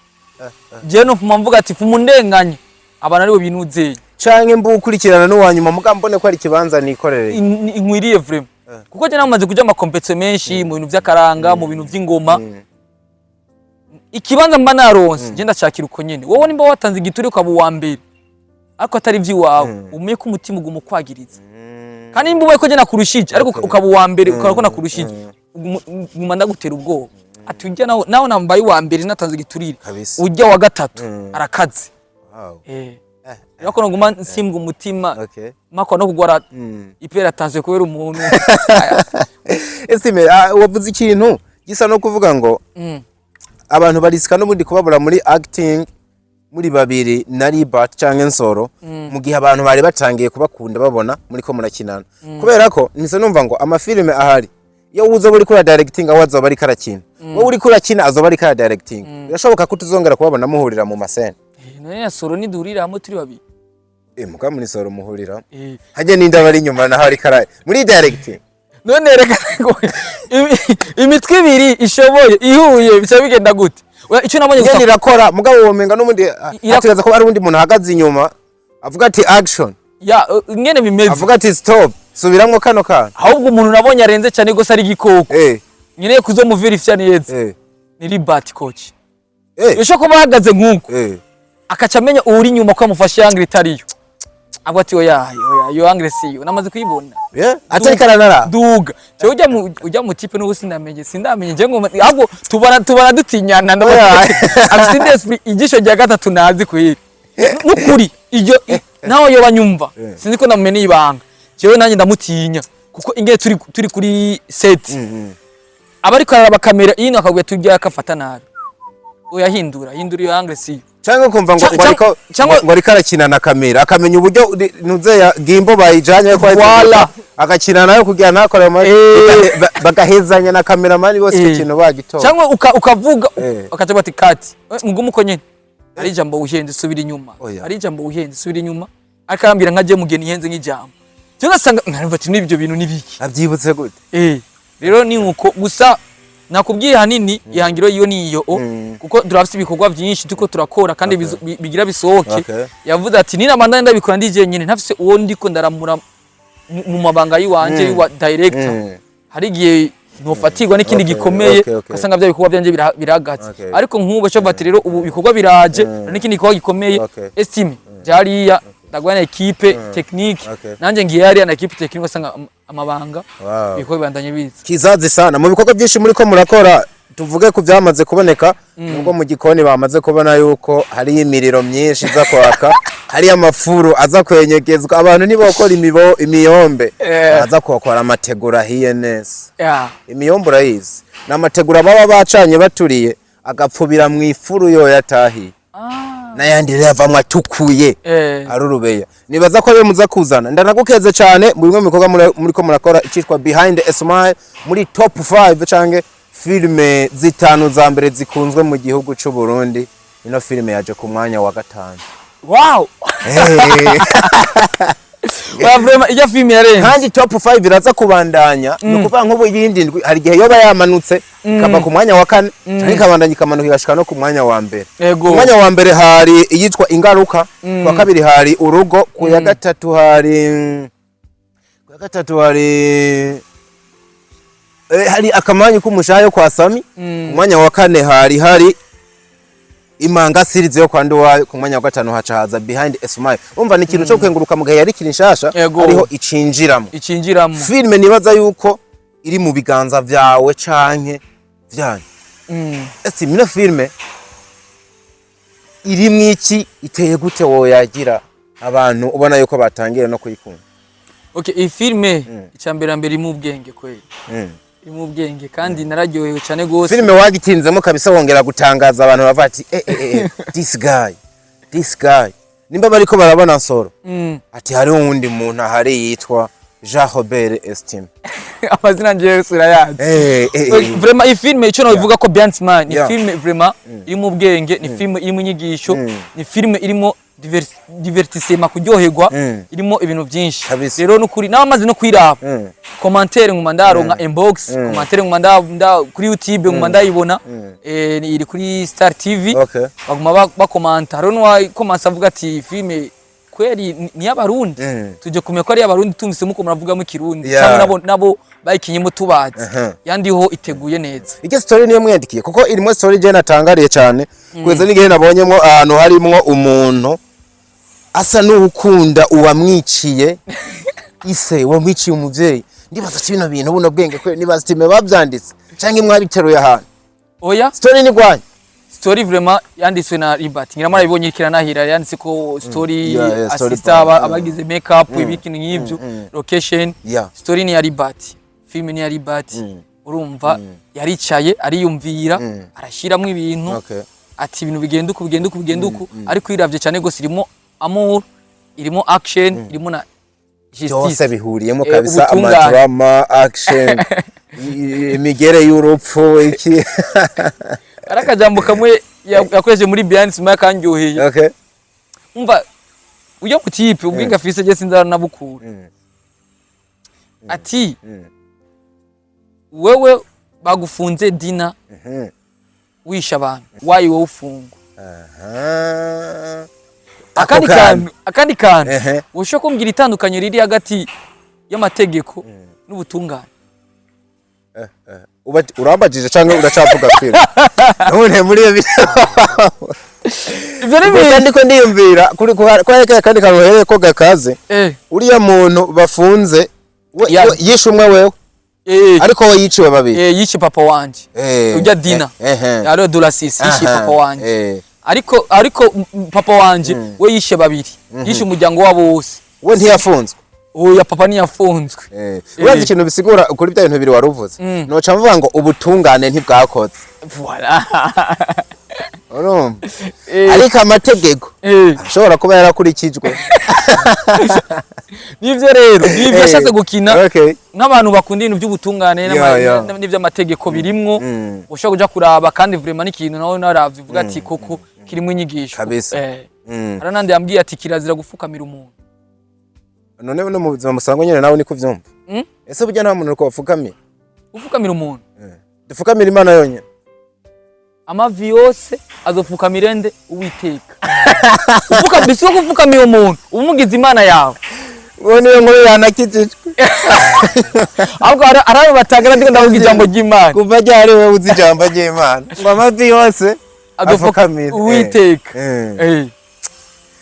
jewe no mvuga ati fuma undenganye, abantu aribo binuzeye. Canke mbu ukurikirana n'uwanyuma, muga mbone ko ari ikibanza nikorereye. Inkwiriye vraiment, kuko je namaze kuja ama compétitions menshi mu bintu vy'akaranga, mu bintu vy'ingoma. Ikibanza mba naronse, je ndacakira uko nyene. Wowe nimba watanze igituri ukaba uwa mbere ariko atari ivy'iwawe, umenye ko umutima uguma ukwagiriza. Kandi nimba ubaye ko je nakurushije ariko ukaba uwa mbere, ukaba ko nakurushije, nguma ndagutera ubwoba ati ujya nawe nambaye uwa mbere natanze igiturire. Ujya wa gatatu arakaze. Rero ko nguma nsimbwa umutima, makwa no kugwara hypertension kubera umuntu. Estime, wavuze ikintu gisa no kuvuga ngo abantu barisika n'ubundi kubabura muri acting muri babiri na Libert canke Nsoro, mu gihe abantu bari batangiye kubakunda babona muri ko murakinana, kubera ko nise numva ngo amafilime ahari iyo uza uri kuri directing, aho azoba ariko arakina, wowe uri kurakina azoba ariko ara directing, birashoboka ko tuzongera kubabona muhurira mu mascènes. None na Soro niduhurira hamwe turi babiri. Muga muri Soro muhurira hajye n'indi aba ari inyuma naho ariko ara muri directing. None reka ngo imitwe ibiri ishoboye ihuye bica bigenda gute? Oya, icyo nabonye gusa Ngene irakora, mugabo womenga n'ubundi ategereza ko ari uwundi muntu ahagaze inyuma avuga ati "Action." Ya, ingene bimeze. Avuga ati "Stop, subiramwo kano kantu." Ahubwo umuntu nabonye arenze cyane gose ari igikoko, nkeneye kuzomuverifya neza, ni Libert coach. Yoshobora kuba ahagaze nk'uko, akaca amenya uri inyuma ko amufashe angle itariyo, avuga ati "Oya, oya, iyo angle siyo, namaze kuyibona." Yeah, atariko aranara. Duga cyo ujya mu type n'ubu sinamenye je ngo ahubwo tubana dutinyana. Ndavuga afite esprit ijisho rya gatatu nazi kuhira nukuri iryo nawe yoba nyumva. Sinzi ko ndamumenye ibanga, jewe nanjye ndamutinya, kuko ingene turi kuri set, aba ariko araraba kamera ino akabwira tujya akafata nabi, oya, hindura, hindura, iyo angle siyo. Cyangwa ukumva ngo ngo ariko ngo ariko arakina na kamera, akamenya uburyo ntuze ya gimbo bayijanye ko agakina nayo kugira ntakore bagahezanya na kameramani bose icyo kintu bagitora. Cyangwa ukavuga ukaca bati "Cut." Mugume uko nyene, ari ijambo uhenze, subira inyuma. Oya. Ari ijambo uhenze, subira inyuma. Ariko arambwira nka je mugeni ihenze nk'ijambo, cyo ugasanga nkarumva ati n'ibyo bintu nibiki? Abyibutse gute? Rero ni uko gusa nakubwiye, hanini ihangiro iyo niyo o, kuko turafise ibikorwa byinshi turiko turakora kandi bigira bisohoke. Yavuze ati ninamanda ndabikora ndi jenyine, ntafise uwo ndiko ndaramura mu mabanga yiwanje y'uwa director, hari igihe ntofatirwa n'ikindi gikomeye, ugasanga bya bikorwa byanje birahagaze. Ariko nk'ubu cyo bati rero ubu ibikorwa biraje, hari n'ikindi gikorwa gikomeye. Estime byariya ndagwana équipe technique, nanjye ngiye hariya na équipe technique, ugasanga amabanga ibikorwa bibandanye biza. Kizazi sana mu bikorwa byinshi muri ko murakora. Tuvuge ku byamaze kuboneka, nubwo mu gikoni bamaze kubona yuko hariyo imiriro myinshi iza kwaka, hariyo amafuru aza kwenyegezwa, abantu ntibokora imiyombe, aza kokora amategura ahiye neza. Imiyombe urayizi, ni amategura baba bacanye baturiye, agapfubira mu ifuru yo yatahiye, n'ayandi rero avamwo atukuye, ari urubeya. Nibaza ko ariyo muza kuzana. Ndanagukeze cyane mu bimwe mu bikorwa muriko murakora, icyitwa Behind a Smile muri top 5 canke filime zitanu za mbere zikunzwe mu gihugu c'u Burundi. Ino filime yaje ku mwanya wa gatanu. Wow. Oya, vraiment ijya filime yarenze. Kandi top 5 iraza kubandanya, ni ukuvuga nk'ubu iyindi ndwi hari igihe yoba yamanutse ikava ku mwanya wa kane, canke ikabandanya ikamanuka igashika no ku mwanya wa mbere. Ku mwanya wa mbere hari iyitwa Ingaruka, ku wa kabiri hari Urugo, ku ya gatatu hari hari Akamanyu k'umushaha yo kwa Sami, ku mwanya wa kane hari Imanga series yo kwa Nduwayo, ku mwanya wa gatanu haca haza Behind a Smile. Umva, ni ikintu cyo gukenguruka mu gihe yari kiri nshasha, hariho icinjiramo. Icinjiramo. Filime nibaza yuko iri mu biganza vyawe canke vyanyu. Ese mino filime irimwo iki, iteye gute, woyagira abantu ubona yuko batangiye no kuyikunda? Okay, iyi filime icya mbere irimo ubwenge kweli. Irimo ubwenge kandi nararyohewe cyane gose. Filime wagitinzemo kabisa, wongera gutangaza abantu bavuga ati "Eh, eh, eh, this guy, this guy." Nimba bariko barabona Nsoro, ati hariho uwundi muntu ahari yitwa Jean Robert Estime. Amazina njewe surayazi. Vraiment iyi filime, icyo nabivuga ko Behind Smile ni filime vraiment irimo ubwenge, ni filime irimo inyigisho, ni filime irimo divertissement, kuryoherwa, irimo ibintu byinshi. Rero nukuri n'abamaze no kwiraba, commentaire nguma ndaronka, inbox commentaire nguma nda kuri YouTube nguma ndayibona, iri kuri Star TV. Baguma bakomanta. Hariho n'uwakomansa avuga ati: "Filme kweri ni y'Abarundi?" Tuje kumenya ko ari y'Abarundi tumvise muko muravugamo Ikirundi, cyangwa nabo bayikinyemo tubazi. Yandiho iteguye neza. Iki story niyo mwiyandikiye? Kuko irimo story je natangariye cyane, kugeza n'igihe nabonyemwo ahantu harimwo umuntu asa n'uwukunda uwamwiciye ise, uwamwiciye umuvyeyi. Ndibaza ati: "Bino bintu, buno bwenge kwe, nibaza ati me bavyanditse canke mwabiteruye ahantu?" Oya. Story ni gwanyu? Story vraiment yanditswe na Libert. Ngira murabibonye, ikiranahira yanditse ko story, Yeah, story assistant, abagize makeup, ibiki nk'ibyo, location. Story ni ya Libert, film ni ya Libert. Urumva yaricaye ariyumvira, arashiramwo ibintu, ati: "Ibintu bigenda uku, bigenda uku, bigenda uku." Ariko iravye cyane gose, irimo amour, irimo action, irimo na Byose justice. bihuriyemo kabisa. Ubutungane. Amadrama, action, imigere y'urupfu, iki. Ari akajambo kamwe yakoresheje muri Behind Smile kanyoheye. Umva uyo mutipe, ubwenge afise je sinzara nabukura. Ati: "Wewe bagufunze dina, wishe abantu, wayi wowe ufungwa?" Akandi Ako kantu, akandi kantu, ushobora kumbwira itandukanyo riri hagati y'amategeko n'ubutungane? Urambajije canke uracavuga film none muri iyo Ivyo ni gusa ibintu ndiko ndiyumvira kuri kuri kandi kantu ko gakaze. Uriya muntu bafunze yishe umwe wewe, ariko we yiciwe babiri. Yishe papa wanje. Ujya dina, ariyo Dulasis yishe papa wanje. Ariko papa wanje we yishe babiri, yishe umuryango wabo wose. We ntiyafunzwe? Oya, papa ntiyafunzwe. Urazi ikintu bisigura kuri bya bintu bibiri wari uvuze? Noca mvuga ngo ubutungane ntibwakoze. Voilà. Urumva, ariko amategeko ashobora kuba yarakurikijwe. Nivyo rero, nivyo ashatse gukina. Nk'abantu bakunda ibintu by'ubutungane n'iby'amategeko birimwo, ushobora kuja kuraba. Kandi vraiment n'ikintu nawe naravye uvuga ati: "Koko kirimo inyigisho." Kabisa. Hari nandi yambwiye ati: "Kirazira gufukamira umuntu." None no mu buzima musanzwe nyene nawe niko uvyumva? Ese burya nta muntu uriko wapfukamira? Gufukamira umuntu? Dufukamira Imana yonyene. Amavi yose azofukamira nde? Uwiteka. Ufuka bisi ko gufukamira umuntu umugize Imana yawe. Uwo niyo nkuru yanakijijwe. Ahubwo hari ayo batagara, ndiko ndavuga ijambo ry'Imana. Kuva ryari wewe uzi ijambo ry'Imana ngo amavi yose afukamira Uwiteka?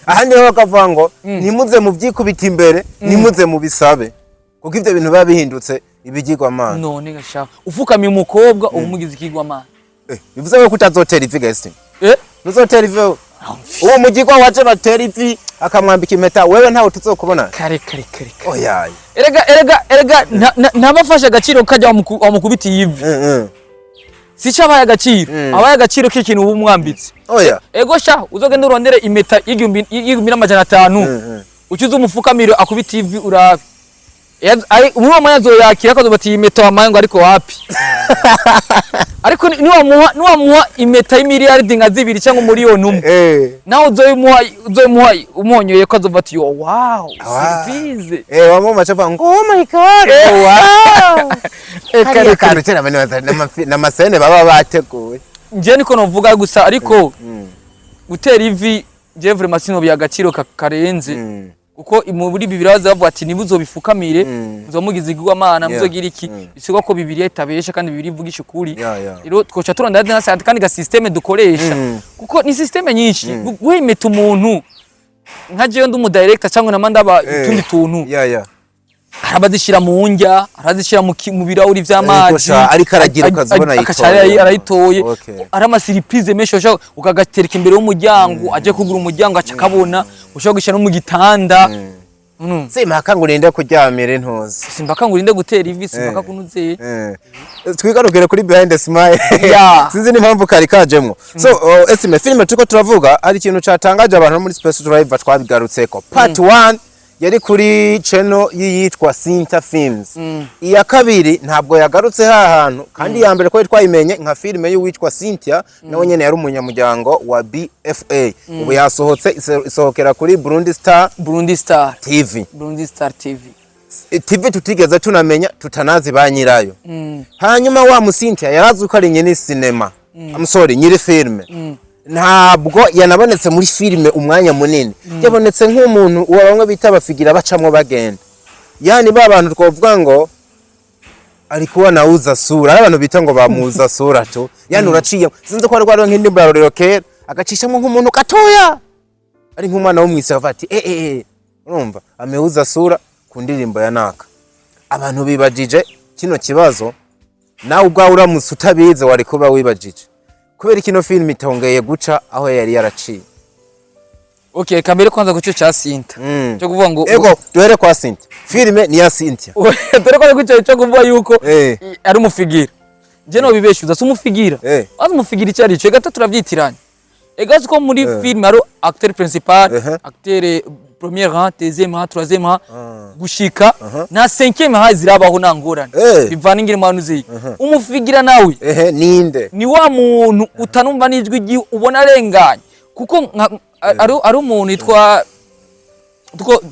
Ahandi ho bakavuga ngo ntimuze muvyikubita imbere, ntimuze mubisabe, kuko ivyo bintu biba bihindutse ibigirwamana. None gashaka ufukamiye umukobwa uba umugize ikigwamana. Bivuze ko utazotera ivi gasi? Eh? Ntuzotera ivi wewe. Uwo mugirwa waje batera ivi akamwambika impeta, wewe ntawe tuzokubona. Kare kare kare kare. Oyaye. Erega ntabafashe agaciro kajya wamukubitiye ivi. Si cyo abaye agaciro, abaye agaciro k'ikintu uba umwambitse. Oya. Ego sha, uzogenda urondere impeta y'1500, ucuze umufukamiro akubita ivi urabe. Muri uwo mwanya azoyakira, akazoba ati: "Iyi impeta wampaye," ngo ariko wapi. Ariko niwamuha impeta y'imiliyaridi nka 2 cyangwa 1 miliyoni, nawe uzoyimuha umwonyoye ko azova ati: "Yo, wow, surprise." Wamwe baca bavuga ngo: "Oh my God, wow." Kare. Kariya kantu kera n'amasene baba bateguye. Njye niko novuga gusa, ariko gutera ivi je vraiment sinobiha agaciro karenze, kuko muri Bibiliya baza bavuga ati: "Ntimuzobifukamire, muzomugize igwamana, muzogira iki." Bisigwa ko Bibiliya itabesha kandi Bibiliya ivugisha ukuri. Rero twoca turondera kandi ga système dukoresha, kuko ni système nyinshi. Guha impeta umuntu, nka jewe ndi umu director cyangwa nama ndaba utundi tuntu, hari abazishyira mu ndya, hari abazishyira mu birahuri vy'amazi. Ariko sha, ariko aragira ukazibona. Akaca ayitoye. Arayitoye. Ari ama surprise menshi, ushobora ukagatereka imbere y'umuryango, aje kugura umuryango aca akabona, ushobora gushyira no mu gitanda. Simpaka ngo urinde kuryamira intuzi. Simpaka ngo urinde gutera ivi, simpaka kunuzeye. Twigarukire kuri Behind the Smile. Sinzi n'impamvu kari kajemwo. So Estime, filime turiko turavuga, hari ikintu catangaje abantu muri Space Driver, twabigarutseko part 1. Yari kuri channel yiyitwa Sinta Films. Iya kabiri ntabwo yagarutse ha hantu, kandi iya mbere ko twayimenye nka filime y'uwitwa Cynthia, nawe nyene yari umunyamuryango wa BFA. Ubu yasohotse, isohokera kuri Burundi Star Burundi Star TV. Burundi Star TV. TV tutigeze tunamenya, tutanazi ba nyirayo. Hanyuma wa Musintia yarazi ko ari nyiri sinema, I'm sorry, nyiri filime. Ntabwo yanabonetse muri filime umwanya munini, yabonetse nk'umuntu uwo bamwe bita abafigira, bacamwo bagenda, yani ba bantu twavuga ngo alikuwa nauza sura, ari abantu bita ngo bamuza sura tu, yani uraciye, sinzi ko ari rwari nk'indirimbo ya Rorero kera, agacishamo nk'umuntu gatoya ari nk'umwana wo mw'isi, akavuga ati: "Eh eh eh, urumva ameuza sura ku ndirimbo ya naka." Abantu bibajije kino kibazo, nawe ubwawe uramutse utabizi wari kuba wibajije kubera kino film itongeye guca aho yari yaraciye. Okay, kambere kwanza kuco cha Sinta cyo kuvuga ngo Ego, duhere kwa Cynthia, filime ni ya Cynthia. Dore ko kuco cyo kuvuga yuko ari umufigira, je no bibeshuza, si umufigira. Wazi umufigira icyo ari cyo? Ega turavyitiranya. Ega ko muri film hari acteur principal, acteur premier rang, deuxième rang, troisième rang, gushika na cinquième rang zirabaho, nta ngorane. Bivana ingene mwana uziye. Umufigira nawe Ehe, ninde? Ni wa muntu utanumva n'ijwi ryiwe, ubona arenganye, kuko ari umuntu yitwa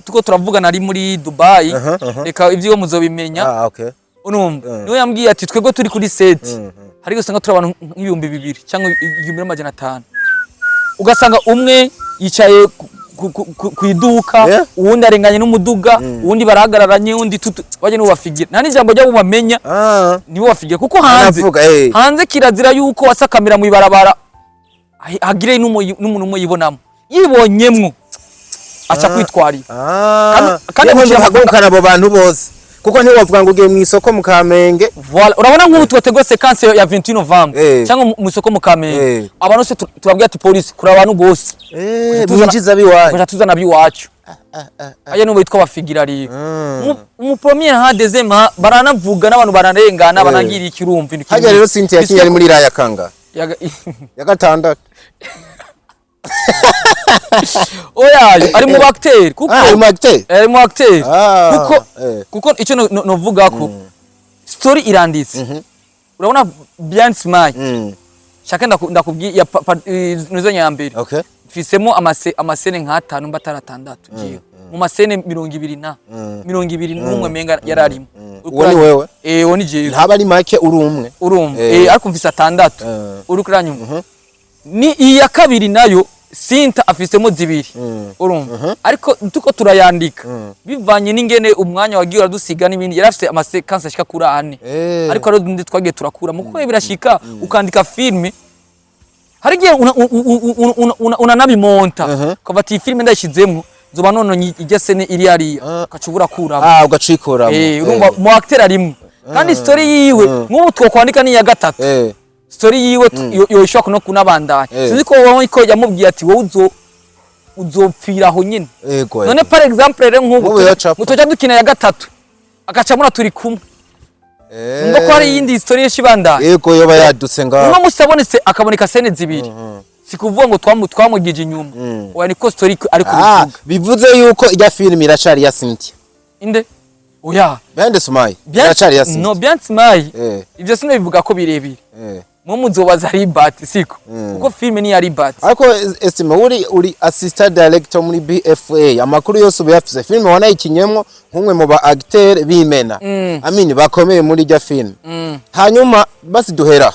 tuko turavugana ari muri Dubai. Aha, aha. Reka ibyo muzobimenya. Ah, okay. Urumva, niwe yambwiye ati: "Twebwe turi kuri set, hari usanga turi abantu nk'ibihumbi 2 cyangwa 1500, ugasanga umwe yicaye ku iduka, uwundi arenganye n'umuduga, uwundi barahagararanye, uwundi tutu bajye nibo bafigira, nta n'ijambo ryabo bamenya." Nibo bafigira, kuko hanze Anavuga, hanze kirazira yuko wasakamira mu ibarabara hagire n'umuntu umwe yibonamo, yibonyemwo aca kwitwarira. Kandi Niyo mpamvu amushyira hagurukana abo bantu bose, kuko ntiwovuga ngo ugiye mu isoko mu Kamenge. Voilà. Urabona nk'ubu twateguye séquence ya 28 novembre cyangwa mu isoko mu Kamenge, abantu bose tubabwira ati: "Polisi kuri abantu bose." Mwinjiza abiwanyu. Tugaca tuzana abiwacu. Aya nibo bitwa bafigira rero. Mu premier ha, deuxième ha, baranavuga n'abantu bararengana, banagira ikirumva ibintu Hajya kimwe. rero Cynthia yakinye ari muri raya kanga ya gatandatu. Oya, ari mu acteur kuko Ah, ari mu acteur. Ari mu acteur kuko kuko icyo novuga ko story iranditse, urabona Bien Smile, shaka ndakubwiye ya nizo nyambere, mfisemo amasene nk'atanu mba atari atandatu, jewe mu masene 20 na 21 menga yararimo. Uwo ni wewe? Eh, uwo ni jewe. Ntaba ari make, uri umwe. Urumva, ariko mfise atandatu. Uri kuranyumva? Ni iya kabiri nayo Sinta afisemo zibiri, urumva, ariko tuko turayandika bivanye n'ingene umwanya wagiye uradusiga n'ibindi. Yari afise ama séquences ashika kuri ane, ariko hariho utundi twagiye turakuramo, kuko birashika ukandika filme, hari igihe unanabimonta, ukavuga ati: "Iyi filme ndayishizemwo nzoba nononye irya scène iri hariya", ugaca uburakuramo. Ah, ugacikuramo. Urumva, mu acteur arimwo, kandi story yiwe nk'ubu twokwandika ni iya gatatu, story yiwe yoshobora no kunabandanya. Sinzi ko wowe ko yamubwiye ati: "Wowe uzopfira aho nyine." None par exemple rero nk'ubu Nk'ubu yocapfa. ngo dukina ya gatatu, agaca mura turi kumwe, ngo ko hari iyindi story yishibandanya. Yego, yoba yadutse ngaho. Uno musi abonetse, akaboneka scène zibiri, si kuvuga ngo twamugije inyuma, oya, niko story ariko bivuga. Bivuze yuko ijya film iracari ya Cynthia? Inde? Oya. Bende Sumai iracari ya Cynthia? No, Bien Smile, ivyo sinabivuga ko birebire, mwe muzobaza Ribat, siko? Kuko filme ni ya Ribat. Ariko Estime, uri assistant director muri BFA, amakuru yose uba yafise. Film wanayikinyemwo nk'umwe mu ba acteur b'imena, amini bakomeye muri ijya film. Hanyuma basi duhera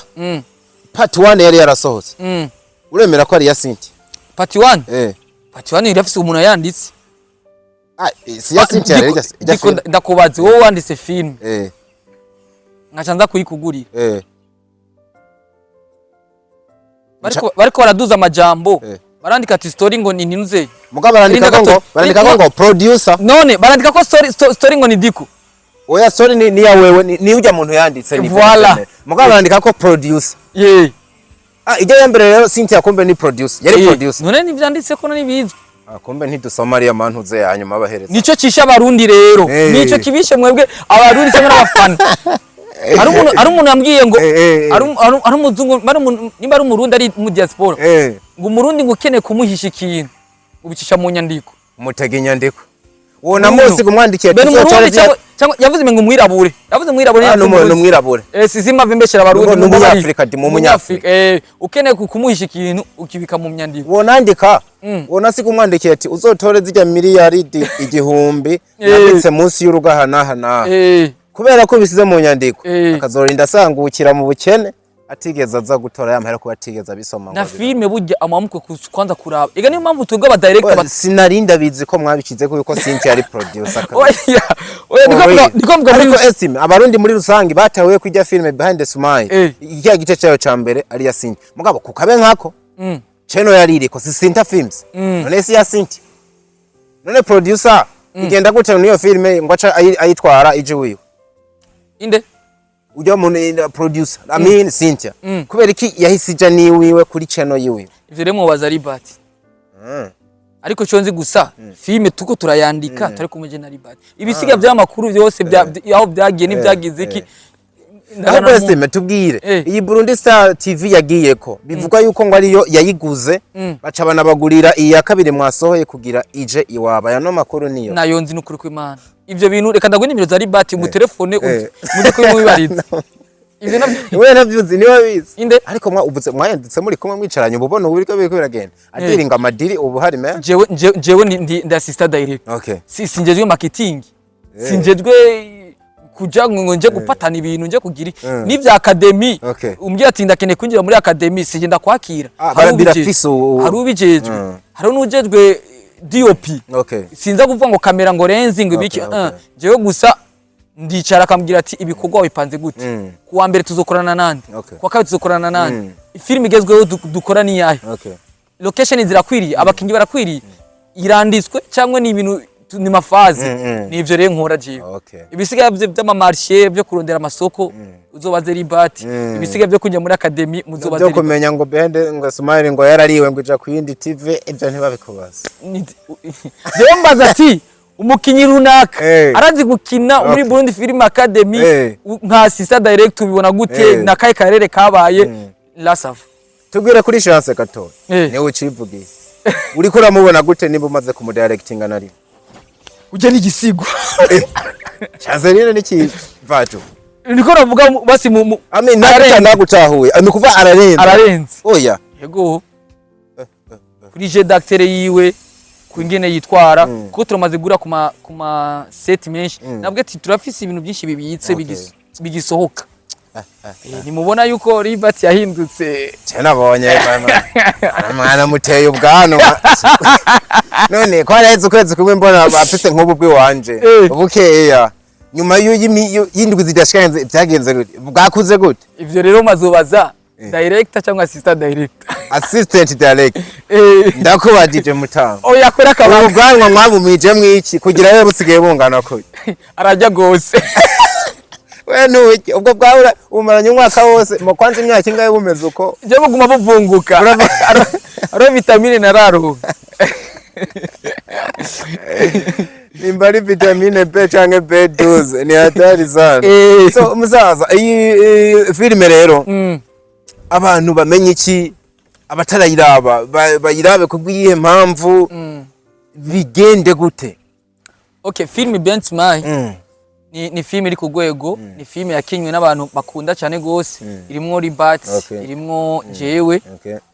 part 1 yari yarasohotse, uremera ko ari ya Cynthia? Part 1? Eh. Part 1 irafise umuntu yanditse. Ah, si ya Cynthia rero ijya Ndiko film? Ndakubaza, wowe wanditse film, nkaca nza kuyikugurira, bariko baraduza amajambo, barandika ati story ngo ni ntinuze. Mugabo barandika ko ngo, barandika ko ngo producer. None barandika ko story ngo ni Diko. Oya, story ni ya wewe, ni ujya muntu yanditse ni Voilà. Mugabo barandika ko producer. Ah, ijya ya mbere rero Cynthia kumbe ni producer, yari producer. None ntivyanditse ko nibizwi? Ah, kumbe ntidusoma ariya mantuze ya nyuma bahereza. Nico cishe abarundi rero. Nico kibishe mwebwe abarundi cyangwa n'abafana. Hari umuntu yambwiye ngo ari umuzungu, nimba ari umurundi ari mu diaspora, ngo umurundi ngo ukeneye kumuhisha ikintu ubicisha mu nyandiko. Mutega inyandiko. Wona munsi kumwandikiye Bene tuzotore umurundi cyangwa yavuze ngo umwirabure, yavuze umwirabure. Ah, Yavuze umurundi. N'umwirabure. Sizima vimbeshera abarundi. Ni umunyafrika, ndi mu munyafrika. Ukeneye kumuhisha ikintu, ukibika mu nyandiko. Wonandika, wona si kumwandikiye ati uzotore zijya miliyaridi 1000 nanditse munsi y'urugaha n'aha n'aha, kubera ko bisize mu nyandiko, akazorinda asangukira mu bukene atigeze aza gutora ya mahera, kuba atigeze abisoma ngo Na filime burya amamukwe kwanza kuraba ega, niyo mpamvu twebwe aba director Oya, sinarinda bizi ko mwabishize ko yuko Cynthia ari producer kabisa. Oya oya, niko For mvuga real. niko mvuga muri Ariko estime abarundi muri rusange batahuye ko ijya filime Behind the Smile, ikiya gice cyayo ca mbere ari ya Cynthia, mugabo kukabe nkako channel yari iriko si Cynthia Films. None si ya Cynthia? None producer igenda gute niyo filime ngo aca ayitwara ije wiwe? Inde? Ujya muntu producer, I mean Cynthia, kubera iki yahise ija niwiwe kuri channel yiwe? Ivyo rero mubaza Libert. Ariko cyo nzi gusa, filime tuko turayandika turi kumwe na Libert. Ibisiga by'amakuru byose aho byagiye n'ibyagize iki. Ahubwo estime tubwire, iyi Burundi Star TV yagiyeko bivugwa yuko ngo ariyo yayiguze, baca banabagurira iyi ya kabiri mwasohoye kugira ije iwaba, ya no makuru niyo? Nayo nzi n'ukuri kw'Imana. Ivyo bintu reka ndaguhe nimero za Libert mu telefone, muze kubimubibariza ivyo navyo. We ntavyuzi, niwe bizi. Inde? Ariko mwa uvuze mwayanditse muri kumwe mwicaranye, ubu ubona ubu biriko biragenda adiringa amadiri ubu hari men. Jewe ndi assistant director. Si sinjejwe marketing, sinjejwe kuja ngo nje gupatana ibintu, nje kugira n'ivya academy. Umbwira ati ndakeneye kwinjira muri academy, sinjye ndakwakira. Ah, Hari birafise hari ubijejwe, hari n'ujejwe DOP. Sinza kuvuga ngo kamera, ngo lens, ngo ibiki. Jewe gusa ndicara akambwira ati ibikorwa wipanze gute? Kuwa mbere tuzokorana nande? Kuwa kabiri tuzokorana nande? Filime igezweho dukora ni iyahe? Location zirakwiriye? Abakingi barakwiriye? Iranditswe cyangwa ni ibintu ni mafazi? Nivyo rero nkora jewe. Ibisigaye by'ama marché, byo kurondera amasoko, uzobaze Libert. Ibisigaye byo kujya muri academy, muzobaze Byo Libert. kumenya ngo bende ngo Smile ngo yarariwe ngo ija ku yindi TV, ibyo ntibabikubaza? Jewe mbaza ati umukinyi runaka arazi gukina muri Burundi Film Academy, nka assistant director ubibona gute? Na kahe karere kabaye la sava? Tubwire kuri Chance gato. Niwe ucivugiye, uriko uramubona gute niba umaze kumudirectinga na rimwe? Ujya n'igisigo. Chance rero ni kivajo. Niko navuga basi mu I mean, Ararenze. Nagutahuye, ni kuva ararenze. Ararenze. Oya. Yego, kuri jeu d'acteur yiwe, ku ingene yitwara, kuko turamaze gura ku ma set menshi. Nabwo ati turafise ibintu byinshi bibitse bigisohoka. Nimubona yuko Libert yahindutse. Je nabonye mwana muteye ubwanwa, none ko haraheze ukwezi kumwe mbona bafise nk'ubu bw'iwanje bukeya, nyuma y'indwi zidashika byagenze gute? Bwakuze gute? Ivyo rero mazobaza director cyangwa assistant director. Assistant director. Ndakubajije mutanga. Oya, akora Ubu akabanga. bwanwa mwabumije mwiki kugira rero busigaye bungana kuki? Arajya gose. We ntuki ubwo bwawe umaranye umwaka wose mu kwanza imyaka ingahe bumeze uko? Je buguma buvunguka, aro vitamine nararonka. Nimba ari vitamine B canke B12, ni hatari sana. So musaza, iyi filime rero, abantu bamenye iki? Abatarayiraba bayirabe kubw'iyihe mpamvu? Bigende gute? Okay, film Behind Smile ni film iri ku rwego, ni film yakinywe n'abantu bakunda cyane gose, irimwo Libert, irimwo jewe,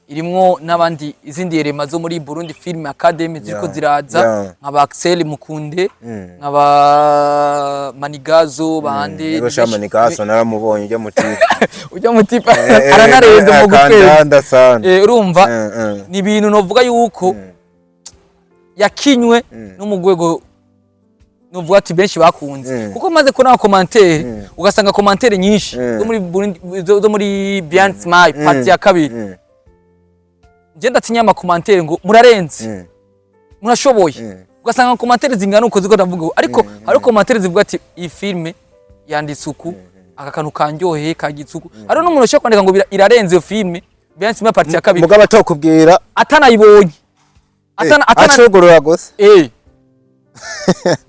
irimwo n'abandi, izindi erema zo muri Burundi Film Academy ziriko ziraza, nka ba Axel Mukunde, nka ba Manigazo bande. Yego sha, Manigaso naramubonye ujya muti. Ujya mutipa aranarenze mu gutweza. Akandanda sana. Urumva ni ibintu novuga yuko yakinywe no mu rwego novuga ati benshi bakunze, kuko maze kubona commentaire, ugasanga commentaire nyinshi zo muri Burundi, zo muri Behind Smile part ya kabiri, nje ndatinya ama commentaire ngo murarenze, murashoboye. Ugasanga commentaire zingana uko ziko ndavuga, ariko hari commentaire zivuga ati iyi filme yanditse uku, aka kantu kanyoheye kagize uku. Hari n'umuntu ushobora kwandika ngo irarenze iyo filme Behind Smile part ya kabiri, Mugabo atokubwira. Atanayibonye, atana Acugurura gusa.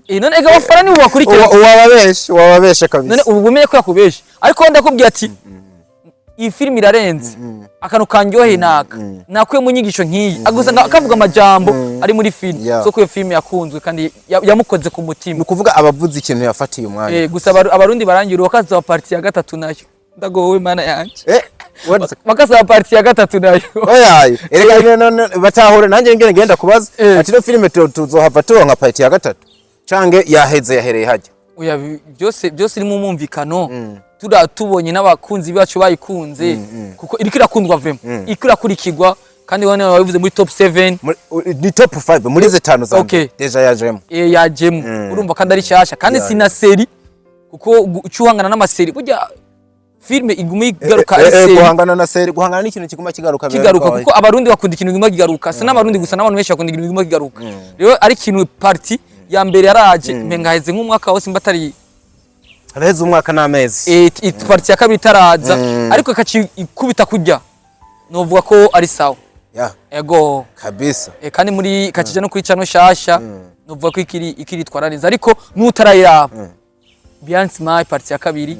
None ega abafana nibo bakurikira. Uwababeshe, uwababeshe kabisa. None ubu umenye ko yakubeshe, ariko ndakubwiye ati iyi filime irarenze, akantu kanyoheye naka, nakuye mu nyigisho nk'iyi, agusanga akavuga amajambo. Ari muri film, so ko iyo film yakunzwe kandi yamukoze ku Ni mutima. ukuvuga abavuze ikintu yafatiye umwanya. Gusa Abarundi barangira bakasaba partie ya gatatu nayo. Ndagowe, Mana yanje. Bakasaba partie ya gatatu nayo. Oya, erega none batahura nanjye ngene ngenda kubaza ati no filime tuzohava turonka partie ya gatatu cange yaheze, yahereye hajya? Oya, byose byose iri mu mwumvikano. Tura tubonye n'abakunzi bacu bayikunze, kuko iriko irakundwa vraiment, iriko irakurikirwa, kandi wane wabivuze muri top 7. Ni top 5 muri zitanu za mbere. Déjà yajemo. Yajemo, urumva, kandi ari shyashya kandi si na série, kuko uca uhangana n'ama série, burya filime iguma igaruka ari série. Guhangana na série, guhangana n'ikintu kiguma kigaruka biba Kigaruka, bigoye. kuko Abarundi bakunda ikintu kiguma kigaruka. Si n'Abarundi gusa, n'abantu benshi bakunda ikintu kiguma kigaruka. Rero ari ikintu partie ya mbere yaraje, mpenga haheze nk'umwaka wose mba atari Haraheze umwaka n'amezi. Partie ya kabiri itaraza, ariko ikaci ikubita kurya, novuga ko ari sawa. Ego. Kabisa. Kandi muri ikakija no kuri channel shasha, novuga ko ikiritwara neza. Ariko n'utarayiraba Behind Smile partie ya kabiri,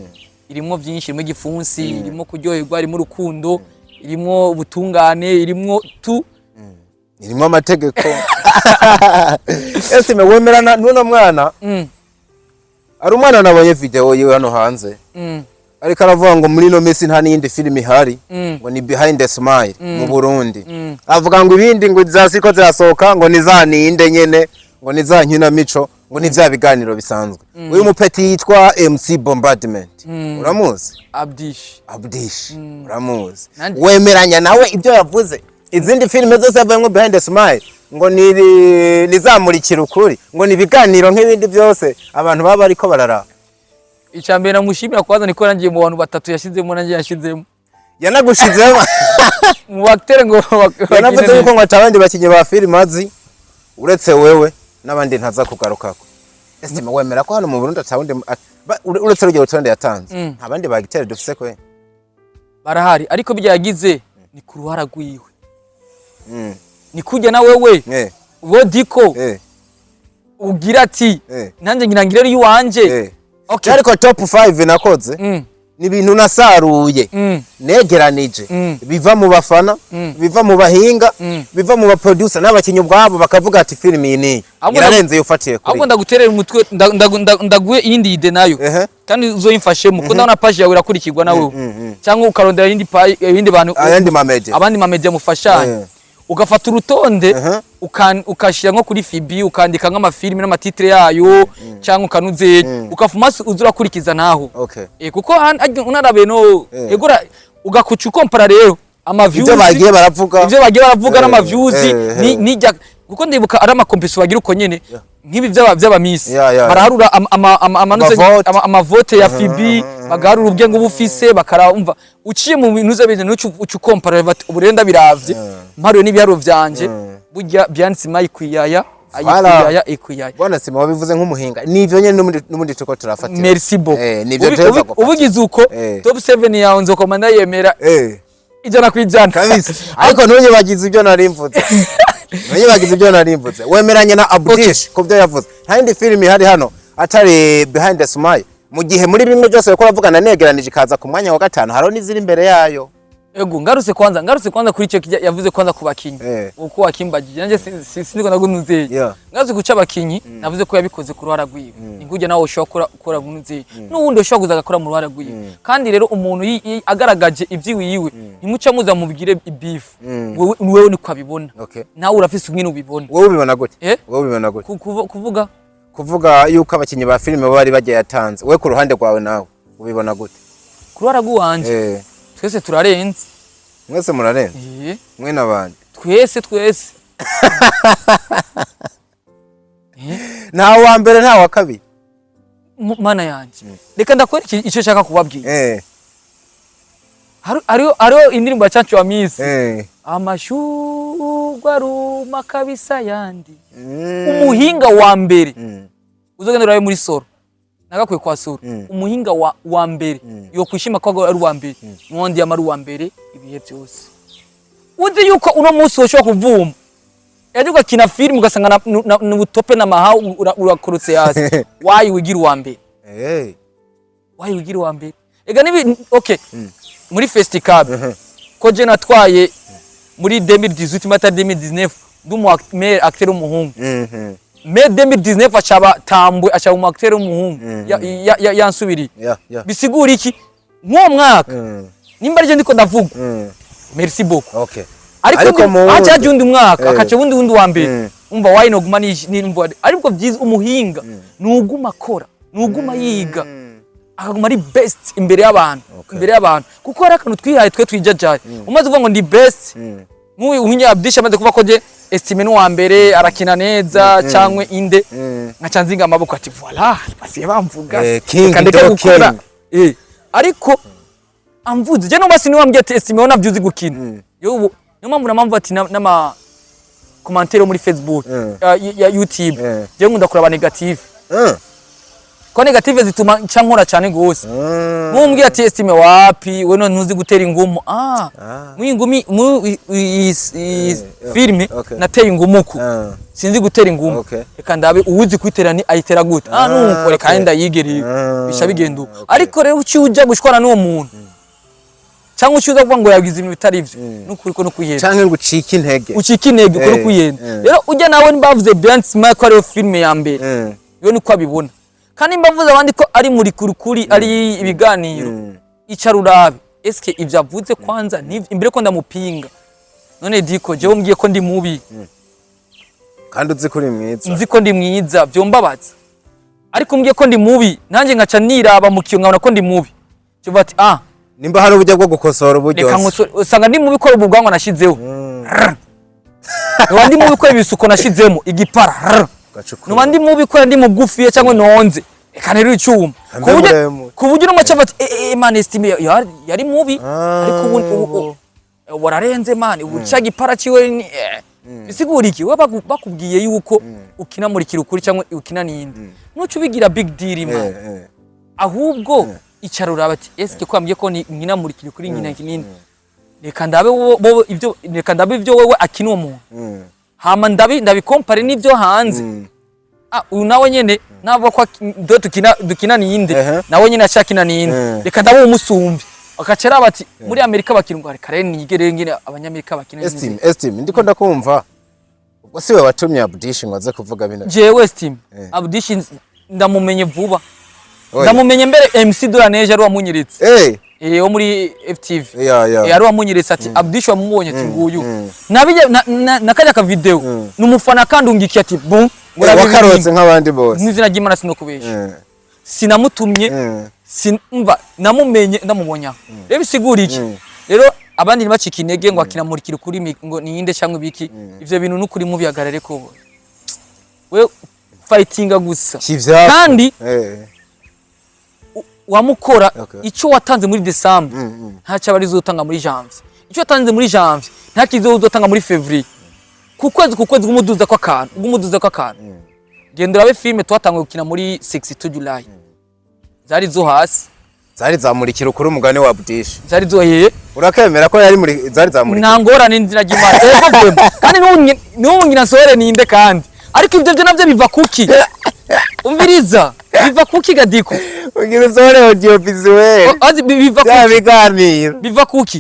irimo byinshi, irimo igifunsi, irimo kuryoherwa, irimo urukundo, irimo ubutungane, irimo tu Irimo amategeko. Ese me wemerana n'uno mwana? Ari umwana nabonye video yiwe hano hanze, ariko aravuga ngo muri ino minsi nta n'iyindi filime ihari, ngo ni Behind the Smile mu Burundi. Avuga ngo ibindi ngo zasiko zirasohoka ngo ni za ninde nyene, ngo ni za nkinamico, ngo ni vya biganiro bisanzwe. Uyu mupeti yitwa MC Bombardment, uramuzi? Abdish. Abdish, uramuzi? Nanje- Wemeranya nawe ibyo yavuze? Izindi filime zose yavuyemo Behind the Smile ngo ni nizamurikira ukuri, ngo ni ibiganiro nk'ibindi byose abantu baba bariko bararaba. Icya mbere namushimira kwanza niko nangiye mu bantu batatu yashizemo, nanjye yashizemo. Yanagushizemo. Mu batere ngo Yanavuze bakine. yuko ngo atabandi bakinyi ba filime azi uretse wewe, n'abandi ntaza kugarukako. Ese wemera ko hano mu Burundi atawundi uretse rugero rutonde yatanze, nta bandi bagitere dufise kwe? Barahari, ariko bijya yagize ni ku ruhara rwiwe, ni kujya na wewe wodiko ugira ati nanjye ngira ngire iwanje. Okay. Ariko top 5 nakoze ni ibintu nasaruye, negeranije, biva mu bafana, biva mu bahinga, biva mu ba producer n'abakinyi ubwabo, bakavuga ati filime iyi niyi Ahubwo irarenze iyo ufatiye kuri. Ahubwo ndaguterera umutwe, ndaguhe iyindi idée nayo, kandi uzoyimfashemo, kuko ndabona page yawe irakurikirwa nawe, cyangwa ukarondera iyindi ibindi bantu, Ayandi ma media. Abandi ma media mufashanya, ugafata urutonde, ukashyira nko kuri FB, ukandika nk'amafilimi n'ama titre yayo, cyangwa ukanuze ukafuma uza urakurikiza naho. Kuko unarabe no egora ugakuca ukompara rero ama views, Ibyo bagiye baravuga. Ibyo bagiye baravuga n'ama views, nijya kuko ndibuka ari ama compétition bagira uko nyene, nk'ibi by'aba miss, baraharura Amavote. Amavote ya FB, bagaharura ubwenge uba ufise, bakarumva uciye mu bintu uza bintu uca ukompara bati ubu rero ndabiravye, mparuye n'ibiharuro vyanje, burya Behind Smile ikwiyaya. Voilà. Ayikwiyaya, ikwiyaya. Bwana Sima, wabivuze nk'umuhinga, nivyo nyene n'ubundi turiko turafatira. Merci beaucoup. Nivyo tuza gufata. Ubugize uko, top 7 yawe nzokoma ndayemera 100%. Kabisa, ariko ntunyibagize ibyo nari mvuze, ntunyibagize ibyo nari mvuze. Wemeranye na Abdish ku byo yavuze, nta yindi filime ihari hano atari Behind the Smile, mu gihe muri bimwe byose bariko baravugana negeranije ikaza ku mwanya wa gatanu, hariho n'iziri imbere yayo? Ego, ngarutse kwanza kuri icyo yavuze kwanza ku bakinyi, uko wakimbagije nanjye siniko nagunuzeye. Ngarutse guca abakinyi, navuze ko yabikoze ku ruhara rwiwe, ni nkujya nawe ushobora gukora nkunuzeye, n'uwundi ushobora kuza agakora mu ruhara rwiwe. Kandi rero umuntu agaragaje ibyiwiwe, ntimuca muza mubwire ibifu. Wewe niko abibona, nawe urafise umwene ubibona. Wowe ubibona gute? Eh? Wowe ubibona gute? Kuvuga? Kuvuga yuko abakinyi ba filime bari bagiye yatanze, we ku ruhande rwawe nawe ubibona gute? Ku ruhara rw'iwanje, twese turarenze. Mwese murarenze? Eh. Mwe n'abandi? Twese, twese. Nta wa mbere, nta wa kabiri? Mana yanjye, reka ndakwereka icyo nshaka kubabwira. Hariho indirimbo ya Cancu wa Misi, amashurwe aruma kabisa yandi. Umuhinga wa mbere, uzogenda urabe muri soro nagakwiye kwa soro, umuhinga wa mbere yokwishima ko ari uwa mbere n'uwandi yama ari uwa mbere ibihe byose. Uzi yuko uno munsi woshobora kuvuma yaje ugakina filime ugasanga n'ubutope n'amaha urakorotse hasi, wayi wigira uwa mbere? Wayi wigira uwa mbere? Ega nibi okay muri Festicab ko je natwaye muri 2018 mata 2019. Ndi umu meilleur acteur w'umuhungu. Mai 2019 acaba Tambwe, acaba umu acteur w'umuhungu yansubiriye. Bisigura iki? Nk'uwo mwaka, nimba arivyo ndiko ndavuga, merci beaucoup. Ariko Ariko mu wundi- haca haja undi mwaka, akaca wundi wa mbere. Umva, wayi noguma nimva ariko byiza, umuhinga nuguma akora, nuguma yiga, akaguma ari best imbere y'abantu, imbere y'abantu, kuko hari akantu twihaye twe twijajaye. Umaze kuvuga ngo ndi best, nk'uyu nkinya Abdisha amaze kuvuga ko je Estime n'uwa mbere, arakina neza cyangwa inde, nkaca nzinga amaboko ati: "Voilà, basiye bamvuga." King Reka ndeke do gukora. king. Ariko amvuze je no basi, niwe wambwiye ati: "Estime, wowe navyo uzi gukina." Yo ubu niyo mpamvu namamvu ati n'ama commentaire yo muri Facebook, ya YouTube, je nkunda kuraba négative, ko négative zituma nca nkora cyane gose. Nk'umbwiye ati: "Estime, wapi, we none ntuzi gutera ingumu." Muri ingumi mu iyi filime, nateye ingumuku, sinzi gutera ingumu. Reka ndabe uwuzi kuyitera ni ayitera gute. Nuko reka ndayigere. Bisha bigenda uko. Ariko rero uciye uja gushwana n'uwo muntu, cyangwa uciye uza kuvuga ngo yagize ibintu bitari ivyo, n'ukuri ko no kwihenda. Canke ngo ucike intege. Ucika intege, ukuri kwihenda. Rero ujya nawe nimba bavuze Beyond Smile ko ariyo filime ya mbere, yo niko abibona. Kandi nimba bavuze abandi ko ari muri kurukuri, ari ibiganiro, icara urabe eske ivyo avuze kwanza ni imbere ko ndamupinga. None diko jewe umbwiye ko ndi mubi, kandi uzi ko uri mwiza, nzi ko ndi mwiza, vyombabaza. Ariko umbwiye ko ndi mubi, nanjye nkaca niraba mu kiyo nkabona ko ndi mubi, kivuga ati: "Ah." Nimba hari uburyo bwo gukosora uburyo. Reka nkosore. Usanga ndi mubi ko ubu bwanwa nashizeho, nuba ndi mubi ko ibisuko nashizemo igipara, nuba ndi mubi ko ndi mugufiye cyangwa nonze, reka nterure icuma. Ambe muremure. Ku buryo n'umuco ati: "Eh eh, man, Estime yari mubi, ariko ubu wararenze, man, ubu ca gipara ciwe ni eh." Bisigura iki? We bakubwiye yuko ukina muri kirukuri cyangwa ukina ninde, nuco ubigira big deal, man. Ahubwo icara uraba ati: "Eske ko ambwiye ko nkina muri kirukuri, nkina kinini, reka ndabe ivyo, reka ndabe ivyo wewe akina uwo muntu, hama ndabikompare n'ivyo hanze." Uyu nawe nyene navuga ko do tukina dukina ninde, nawe nyene acakina ninde, reka ndabe umusumbi. Bakaca araba ati: "Muri Amerika bakina ngo reka rero nigere ngene abanyamerika bakina ninde." Estime, Estime, ndiko ndakumva. Ubwo siwe watumye Abdish ngo aze kuvuga bino? Jewe Estime, Abdish ndamumenye vuba. Oya. Ndamumenye mbere MC Doraneje ari wamunyeretse, wo muri FTV. Ari wamunyeretse ati: "Abdish wamubonye?" Ati: "Nguyu." Nabije nakajya ka video, numufana kandi ungikiye ati: "Bon." Wakarotse nk'abandi bose. Mw'izina ry'Imana, sinokubesha, sinamutumye. Simva namumenye, ndamubonye aho. Rero bisigura iki? Rero abandi ntibacike intege ngo akinamurikira ukuri ngo niyinde cyangwa ibiki. Ivyo bintu n'ukuri mubihagarare ko we fightinga gusa. Kivyako. Kandi wamukora ico watanze muri December, ntacyo aba uzotanga muri janvier. Icyo watanze muri janvier ntakizo uzotanga muri février. Ku kwezi ku kwezi gumuduza ko akantu, gumuduza ko akantu. Genda urabe filime twatanguye gukina muri 62 July, zari zo hasi. Zari zamurikira ukuri, umugani wa Abdish. Zari zo hehe? Urakemera ko yari muri zari zamurikira? Nta ngorane, n'inzira ry'Imana. Ego vraiment. Kandi n'ubu ngira nsohore ninde kandi. Ariko ibyo byo navyo biva kuki? Umviriza, biva kuki gadiko? Ugira usohore audiovisuel. Azi biva Bya kuki? biganiro. Biva kuki?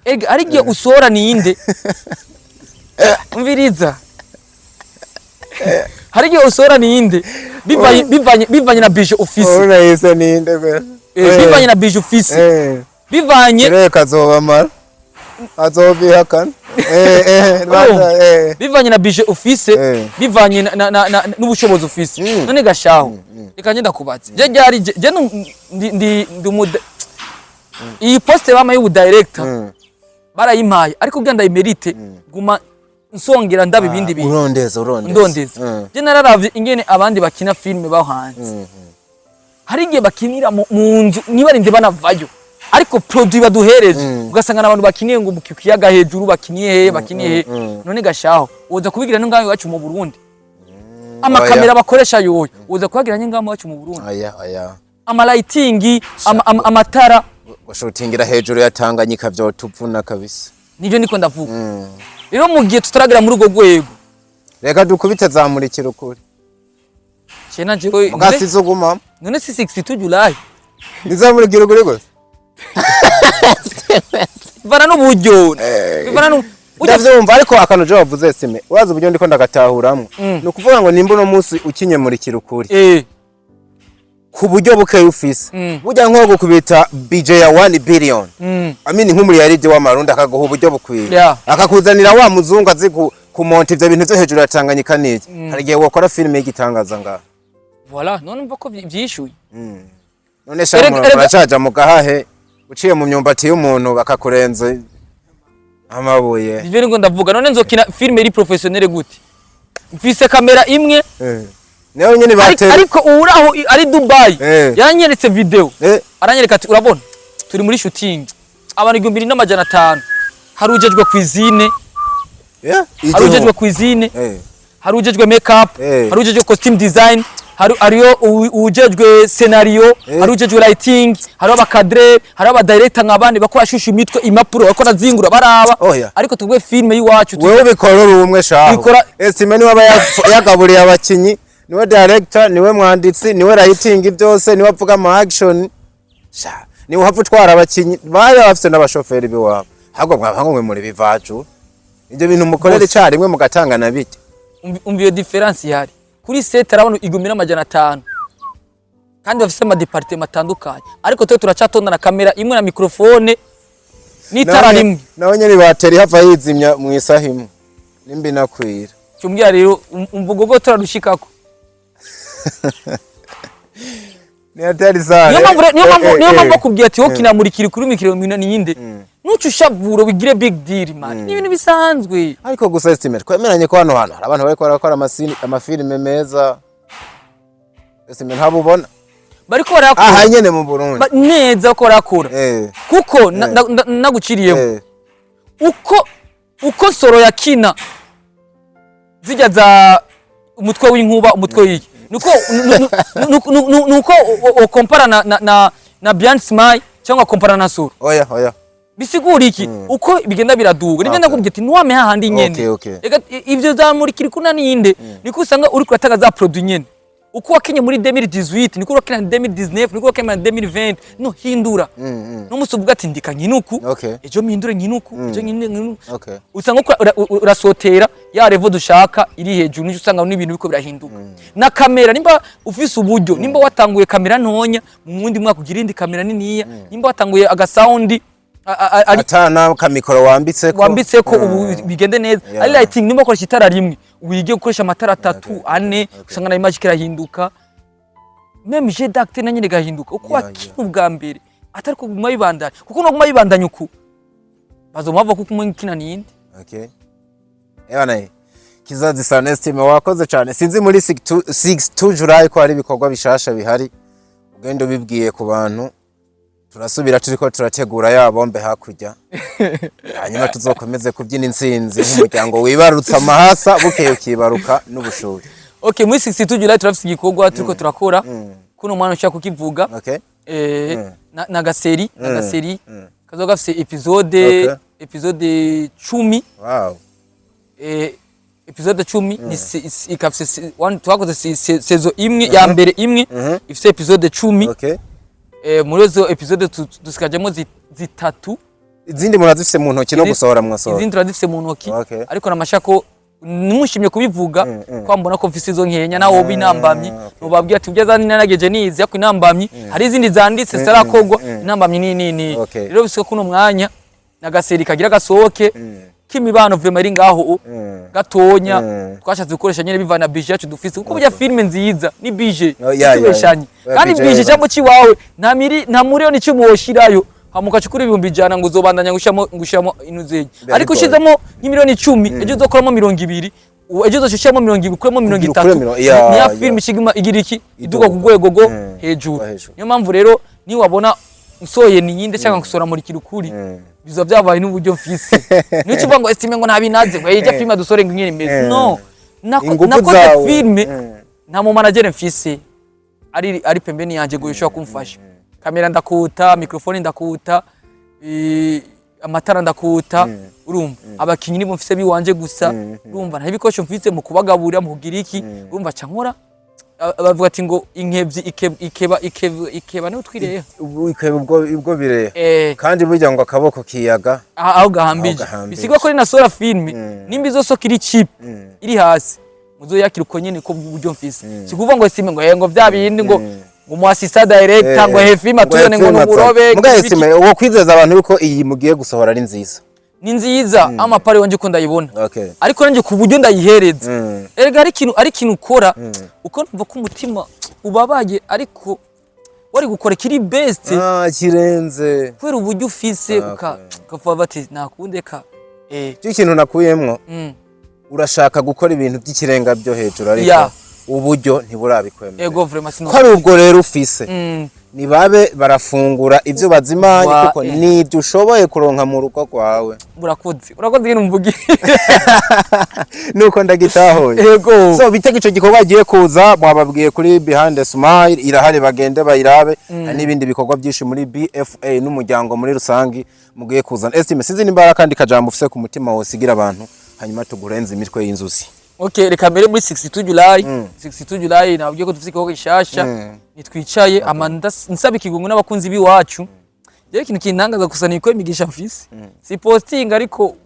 Ega ari igihe usohora ninde? Umviriza, hari igihe usohora ninde bivanye na budget ufise. Urahise ninde gwe? Bivanye na budget ufise, bivanye Reka azobamara. Azobihakana. Rwanda, bivanye na budget ufise, bivanye n'ubushobozi ufise. None gashaho, reka ngenda kubatse je ryari je ndi iyi poste bama y'ubu director, barayimpaye, ariko kugira ndayimérite guma nsongera ndaba ibindi bintu. Urondeza, urondeza. Ndondeza. Je nararavye ingene abandi bakina filime baho hanze. Hari igihe bakinira mu nzu nibarinde banavayo, ariko produit baduhereje ugasanga n'abantu bakiniye ngo mu kiyaga hejuru, bakiniye he, bakiniye he. None gashaho, woza kubigira no ngaho iwacu mu Burundi? Amakamera bakoresha yoyo woza kubagira ngaho iwacu mu Burundi? Aya, aya. Amalighting, amatara. Gushutingira hejuru ya Tanganyika vyotuvuna kabisa. Nivyo niko ndavuga. Rero mu gihe tutaragera muri urwo rwego, Reka dukubite zamurikira ukuri. je nanje Mugasize ugumamo. None si 62 July? Nizamurikira ukuri gusa. Bivana n'uburyo, bivana. Ndavyumva, ariko akantu je wavuze, sime urazi uburyo ndiko ndagatahuramwo. Ni ukuvuga ngo nimba uno munsi ukinyemurikira ukuri ku buryo bukeya ufise, burya nko gukubita budget ya 1 billion, I mean nk'umuriyaridi w'amarundi, akaguha uburyo bukwiye, akakuzanira wa muzungu azi kumonta ivyo bintu vyo hejuru ya Tanganyika n'iki, hari igihe wokora filime y'igitangaza ngaha. Voilà, none umva ko vyishuye. None sha, muracaja mu gahahe uciye mu myumbati y'umuntu bakakurenza amabuye. Ivyo ngo ndavuga, none nzokina filime iri professionnel gute mfise kamera imwe? Niyo nyene batera. Ariko uwuraho ari Dubai yaranyeretse video, aranyereka ati: "Urabona turi muri shooting, abantu 2500, hari ujejwe cuisine, hari ujejwe cuisine, hari ujejwe makeup, hari ujejwe costume design, hari hariyo uwujejwe scenario, hari ujejwe lighting, hariho aba cadreur, hariho aba director nk'abandi bakora ashusha imitwe impapuro, bakora zingura baraba." Oya. Ariko tubwe filime y'iwacu Wewe ubikora uri umwe shaho. Estime niwe aba yagaburiye abakinyi, niwe director, niwe mwanditsi, niwe lighting, byose niwe avuga ama action sha, niwe uhava utwara abakinyi, bari bafise n'abashoferi biwabo. Ahubwo mwaba mwe muri bivaju ibyo bintu mukorera Bose. icarimwe mugatangana bite? Umva iyo différence ihari kuri set, arabona 1500 kandi bafise ama département atandukanye, ariko twe turacatonda na kamera imwe na microphone n'itara rimwe. Nawe nyene bateri hava yizimya mu isaha imwe nimba inakwira. Cyumbwira rero, umvugo go turarushikako. Ni hatari sana. Niyo mpamvu niyo mpamvu bakubwiye ati: "Wowe kinamurikira kuri mikiro niyinde, nuca ushavura wigire big deal, man, ni ibintu bisanzwe." Ariko gusa Estime, twemeranye ko hano hantu hari abantu bariko barakora amafilime meza. Estime, ntabubona? Bariko barakora. Aha nyene mu Burundi. Neza ko barakora, kuko naguciriyemo, uko Soro yakina zijya za umutwe w'inkuba, umutwe w'iki, nuko ukompara na Bian Smile cyangwa kompara na Soro. Oya, oya. Bisigura iki? Uko bigenda biraduga nibyo ndakubwira ati ntiwame hahandi nyene. Ega ivyo zamurikira kuna ninde, niko usanga uri kuratanga za produit nyene. Uko wakinye muri 2018 niko wakina 2019, niko wakina 2020. No hindura no musi uvuga ati: "Ndika nkinuku, ejo mpindure nkinuku, ejo nkine nkinuku." Usanga uko urasotera ya level dushaka iri hejuru, nico usanga n'ibintu biko birahinduka. Na kamera, nimba ufise uburyo, nimba watanguye kamera ntonya, mu wundi mwaka ugira indi kamera niniya. Nimba watanguye aga sound ari Atana kamikoro wambitse ko. Wambitse ko ubu bigende neza. Ari lighting, nimba ukoresha itara rimwe, wige gukoresha amatara atatu, ane, usanga na image kirahinduka, même jeu d'acteur na nyine gahinduka uko wakina ubwa mbere, atari kuguma bibandanya, kuko no guma bibandanya uku bazoma bava kuko umwe kina ninde. Okay. Ebana, kizazi sana Estime, wakoze cyane. Sinzi muri 6 July ko hari ibikorwa bishasha bihari, ugenda ubibwiye ku bantu. Turasubira turiko turategura ya bombe hakurya, hanyuma tuzokomeze kubyina intsinzi nk'umuryango wibarutse amahasa, bukeye ukibaruka n'ubushuhe. Okay, muri 62 July turafise igikorwa turiko turakora, kuno mwana ushaka kukivuga. Na ga série kazoba gafise épisode épisode 10. Épisode 10 ni ikafise twakoze saison imwe ya mbere imwe ifise épisode 10. Muri izo épisode dusigajemo zitatu. Izindi murazifise mu ntoki no gusohora mwasohora? Izindi turazifise mu ntoki. Ariko namashako nimushimye kubivuga, kwa mbona ko mfise izo nkenya nawe woba intambamyi, nubabwira ati ubyo zandi narageje nizi, ariko intambamyi hari izindi zanditse zitarakogwa, intambamyi ni ni ni. Rero bisika kuno mwanya naga série kagira gasohoke k'imibano vraiment iri ngaho gatonya, twashatse gukoresha nyene bivana budget yacu dufise, kuko burya filime nziza ni budget. Oh, yeah. Tubeshanye. Yeah, Kandi budget. budget cyangwa ciwawe nta miri nta miliyoni icumi woshirayo hamuka cukura 100,000 ngo uzobandanya ngushiramo inuzenye. Biba Ariko bigoye. ushizemo nk'imiliyoni 10, ejo uzokoramo 20, ejo uzoshiramo 20 ukuremo mirongo Kugira ukure itatu. Ni ya filime ishigima igira iki, iduga ku rwego rwo hejuru. Rwo hejuru. Niyo mpamvu rero niwabona nsoye niyinde cyangwa nkusora muri kirukuri, bizoba byabaye n'uburyo mfise. Niyo uvuga ngo Estime ngo ntabinaze, ngo ijya filime dusore ngo ingene imeze, no. Ingufu Nakoze zawe. filime nta mu manager mfise ari pembeni yanje ngo yoshobora kumfasha. Kamera ndakuta, microphone ndakuta, amatara ndakuta, urumva abakinyi nibo mfise biwanje gusa, urumva nta ibikoresho mfise mu kubagaburira, mu kugira iki, urumva ca nkora. Bavuga ati ngo inkevyi ikeba ikeba ikeba niho twireha. Ubu ikeba ubwo bireha. Kandi burya ngo akaboko kiyaga aho gahambije. Aho gahambije. Bisigwa ko nasohora filme, nimba izosoka iri cheap, iri hasi, muzoyakira uko nyene ko buryo mfise. Si kuvuga ngo Estime ngo ngo vya bindi ngo mu assistant director ngo he filme atuyone ngo nuburobe. Muga Estime, uwo kwizeza abantu yuko iyi mugiye gusohora ari nziza? Ni nziza amapare wanje ko ndayibona, ariko nanjye ku buryo ndayihereza. Erega ari ikintu ukora uko numva ko umutima ubabaye, ariko wari gukora kiri best. Ah, kirenze. Kubera uburyo ufise, ukavuga bati nakundeka. Cyo ikintu nakuyemwo, urashaka gukora ibintu by'ikirenga byo hejuru, ariko uburyo ntiburabikwemera. Ego, vraiment sino. Ko ari ubwo rero ufise, nibabe barafungura ibyo bazimanye, kuko nibyo ushoboye kuronka mu rugo rwawe. Urakoze, urakoze ngene umvugi. Nuko ndagitahuye. Ego. So bitega ico gikorwa agiye kuza, mwababwiye kuri Behind the Smile irahari, bagende bayirabe. Hari n'ibindi bikorwa byinshi muri BFA n'umuryango muri rusangi mugiye kuzana. Estime, sinzi nimba hari akandi kajambo ufise ku mutima wosigira abantu, hanyuma tugurenze imitwe y'inzuzi. Okay, reka mbere muri 62 July. 62 July nabwiye ko dufite igikorwa gishasha. Nitwicaye amanda nsaba ikigongo n'abakunzi b'iwacu. Rero ikintu kintangaza gusa ni uko imigisha mfise si posting, ariko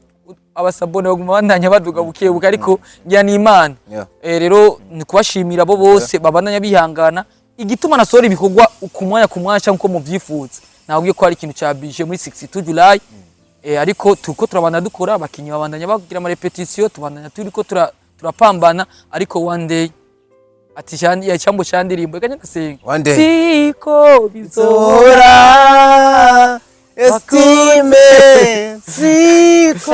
abasabone baguma bandanya baduga buke buke, ariko ngira ni Imana. Rero ni kubashimira abo bose babandanya bihangana igituma nasohora ibikorwa ku mwanya ku mwanya cyangwa uko muvyifuza. Nabwiye ko hari ikintu ca bije muri 62 July. Ariko turiko turabandanya dukora, abakinyi babandanya bagira ama répétition, tubandanya turiko turapambana, ariko one day ati ya cyambo cyandirimbo kanya ndasenga. One day. Siko bizora. Zora Estime siko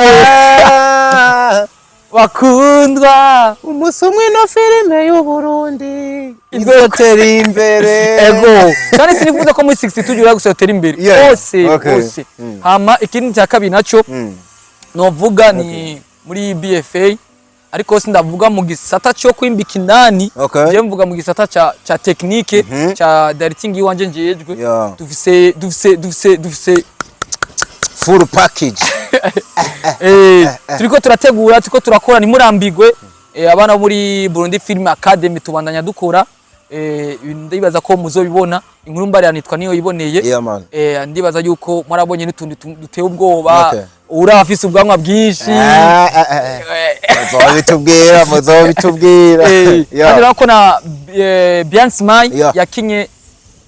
Bakundwa, umunsi umwe no filime y'Uburundi izotera imbere. Ego, kandi sinifuza ko muri 62 July gusa yotera imbere, hose, hose. Hama ikindi cya kabiri naco novuga ni muri BFA, ariko sindavuga mu gisata cyo kwimbika indani. Je mvuga mu gisata ca technique, ca directing iwanje njejwe. Dufise Full package. Turiko turategura, turiko turakora, ntimurambigwe. Abana bo muri Burundi Film Academy tubandanya dukora. Ndibaza ko muzobibona, inkuru mbarira nitwa niyo yiboneye. Yeah, man. Ndibaza yuko mwarabonye n'utundi duteye ubwoba. Urafise ubwanwa bwinshi. Ah, ah, ah. Muzobitubwira, muzobitubwira. Kandi urabona ko na Bianca Mai yakinye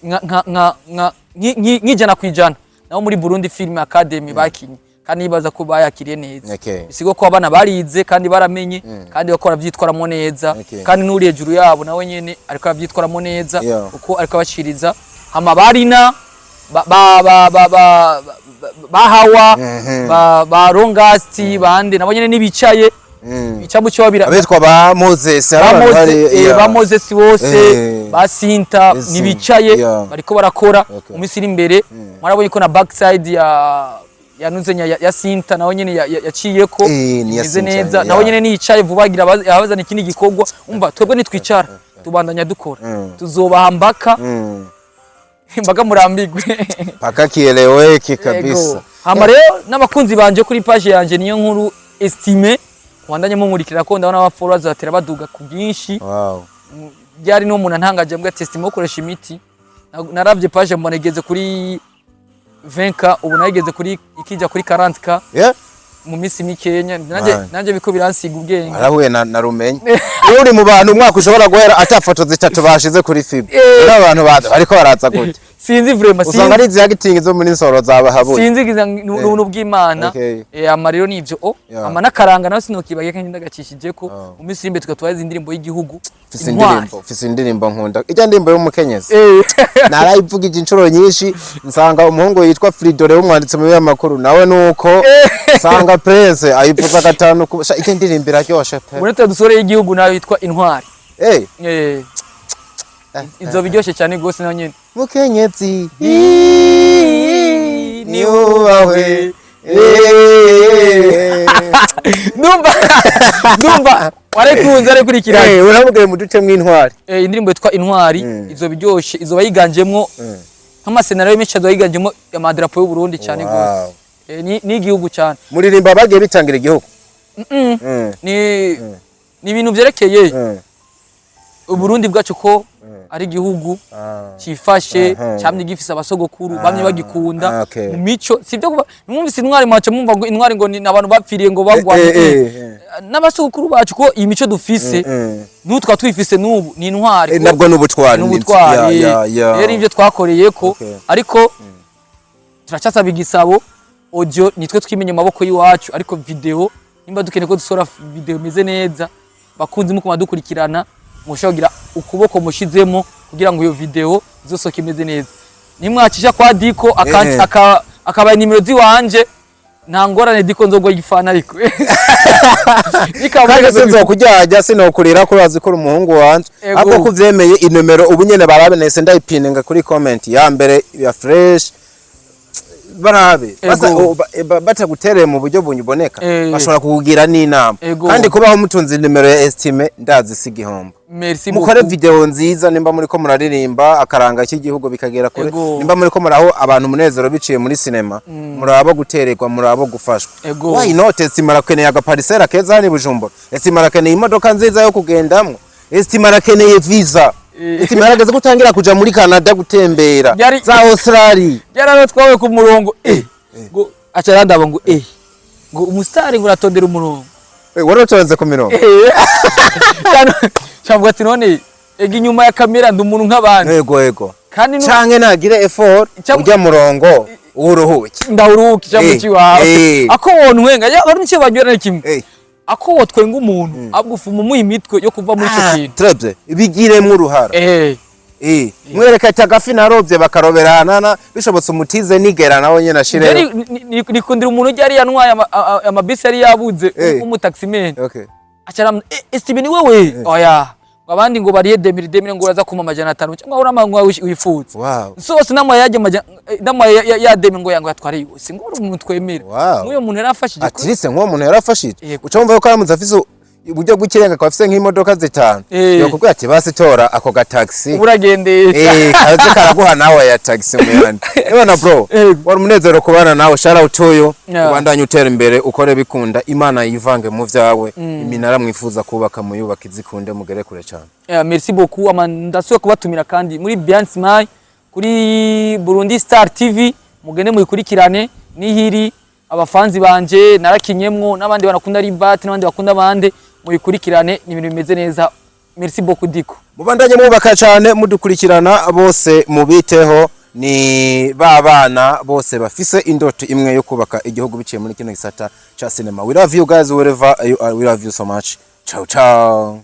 nka 100% nabo muri Burundi Film Academy bakinye, kandi nibaza ko bayakiriye neza. Bisigo ko abana barize kandi baramenye kandi bakora byitwaramo neza. Kandi n'uri hejuru yabo nawe nyene ariko arabyitwaramo neza, uko ariko abashiriza hama barina ba ba ba ba ba ba- bahawa, ba Rongasti bande, nabo nyene nibicaye icambu cyo babira. Abitwa ba Moses, ba abantu Mose, ba Moses bose, ba Sinta, nibicaye, bariko barakora. Mu minsi iri imbere mwarabonye ko na backside ya yanuzenya ya Sinta nawe nyene yaciyeko. Ni ya imeze Sinta, neza. Nawe nyene niyicaye vuba agira abazana ikindi gikorwa. Umva, twebwe nitwicara tubandanya dukora, tuzobaha mbaka mbaga murambigwe. Paka kieleweke kabisa. Yego. Hama rero n'abakunzi banje kuri page yanje niyo nkuru Estime, kubandanye munkurikira ko ndabona aba followers batera baduga ku bwinshi. Byari no umuntu antangaje mbwa ati Estime ukoresha imiti. Naravye page mbona igeze kuri 20K, ubu nayo igeze kuri ikija kuri 40K mu minsi mikenya. Nanjye Man. nanjye biko biransiga ubwenge. Arahuye na Rumenyi. Iyo uri mu bantu umwaka ushobora guhera ata foto zitatu bashize kuri FB. Uri abantu bariko baraza gute? Sinzi vraiment. Usanga Sinzi. ari izi acting zo muri nsoro zabahabuye. Sinzi ngiza n'ubuntu bw'Imana. Ama rero nivyo o ama n'akaranga nawe sinokibagiye kandi ndagacishije ko mu minsi iri imbere tukatwaza indirimbo y'igihugu. Mfise Intwari. indirimbo, mfise indirimbo nkunda. Ijya ndirimbo y'umukenyezi. Narayivugije inshuro nyinshi, nsanga umuhungu yitwa Fridore w'umwanditsi mu binyamakuru nawe nuko nsanga Prince ayivuza gatanu ku sha, ijya ndirimbo iraryoshe pe. Ubona dusore y'igihugu nayo yitwa Intwari. Izoba iryoshe cyane gose nayo nyene. Mukenyezi niwubahwe. Ndumva warekunze arekurikiranye. Uramubwiye mu duce mw'intwari. Indirimbo yitwa Intwari izoba iryoshe, izoba yiganjemwo nk'ama scénario menshi, azoba yiganjemwo amadarapo y'u Burundi cyane gose. Ni igihugu cyane. Muririmba bagiye bitangira igihugu. Ni ibintu vyerekeye Uburundi bwacu ko ari igihugu cifashe, camye gifise abasogokuru bamye bagikunda mu mico. Sivyo kuba mwumvise intwari, mwaca mwumva ngo intwari ngo ni abantu bapfiriye ngo bagwanye. N'abasogokuru bacu, ko iyi mico dufise n'ubu twaba tuyifise n'ubu, ni intwari. Nabwo n'ubutwari. N'ubutwari. Ya, ya. Rero ivyo twakoreye ko, ariko turacyasaba igisabo. Audio nitwe twimenye amaboko y'iwacu, ariko video nimba dukeneye ko dusohora video imeze neza, bakunzi mukuma dukurikirana, mushobora kugira ukuboko mushizemo kugira ngo iyo video izosohoke imeze neza. Nimwacisha kwa Diko akaba nimero ziwanje, nta ngorane. Diko nzogwa igifana, ariko Kandi sinzokujyajya, sinokurira ko urazi ko uri umuhungu wanje. Ahubwo ko uvyemeye, inomero ubu nyene barabe, nahise ndayipininga kuri comment ya mbere ya Fresh, barabe. Batagutereye mu buryo bunyuboneka, bashobora kukugira n'inama. Kandi kubaho mutunze inimero ya Estime, ndazi si igihombo. Merci Mukore beaucoup. video nziza. Nimba muriko muraririmba, akaranga k'igihugu bikagera kure. Nimba muriko muraho abantu umunezero biciye muri sinema, murabo gutererwa, murabo gufashwa. Why not? Estime arakeneye agaparisera keza hano i Bujumbura. Estime arakeneye imodoka nziza yo kugendamwo. Estime arakeneye visa. Estime yarageze gutangira kuja muri Canada gutembera, za Australia. Byararo twawe ku murongo, ngo aca arandaba ngo ngo umusitari ngo uratondera umurongo. Wari utonze ku mirongo? Cyangwa ati none ega inyuma ya kamera ndi umuntu nk'abandi. Yego yego. Kandi Canke nagire effort, ujya murongo uruhuke. Ndawuruhuke cyangwa ikiwawe. Ako wontwenga ya bari nicyo banywera ni kimwe. Ako wotwenga umuntu, ahubwo ufuma umuha imitwe yo kuva muri icyo kintu. Très bien, bigiremwo uruhara. Mwereka ati agafi narovye bakarobera hanana, bishobotse umutize nigera nawe nyene ashireyo. Nikundira umuntu ujya yari yanwaye amabisi yari yabuze, umutaximan. Acaram Estime, ni wewe? Oya, ngo abandi ngo bariye 2000 2000, ngo uraza kuma 500 cyangwa uramanywa wifuza. Sose namwe yajya namwe ya 2000, ngo yango yatware yose, ngo uri umuntu twemera. Nk'uyo muntu yarafashije. Atirise nk'uwo muntu yarafashije. Yego. Uca wumva yuko aramutse afise uburyo bw'ikirenga, akaba afise nk'imodoka zitanu, yokubwira ati basi tora ako gataxi. Uragendesha. Kaze karaguha nawe ya taxi muyandi. Ebana bro, wari umunezero kubana nawe. Shout out to you. Ubandanye utera imbere, ukore bikunda, Imana yivange mu vyawe, iminara mwifuza kubaka muyubaka izikunde, mugere kure cyane. Yeah, merci beaucoup. Ama ndasubiye kubatumira kandi muri Behind Smile kuri Burundi Star TV, mugende muyikurikirane nihiri. Abafanzi banje narakinyemwo n'abandi banakunda Ribat n'abandi bakunda abandi, muyikurikirane, ni ibintu bimeze neza. Merci beaucoup, Diko. Mubandanye mwubaka cyane, mudukurikirana bose mubiteho, ni ba bana bose bafise indoto imwe yo kubaka igihugu biciye muri kino gisata ca cinema. We love you guys wherever you are. We love you so much. Ciao ciao.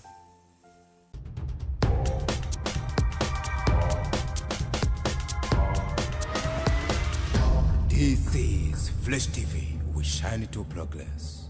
This is Flash TV. We shine to progress.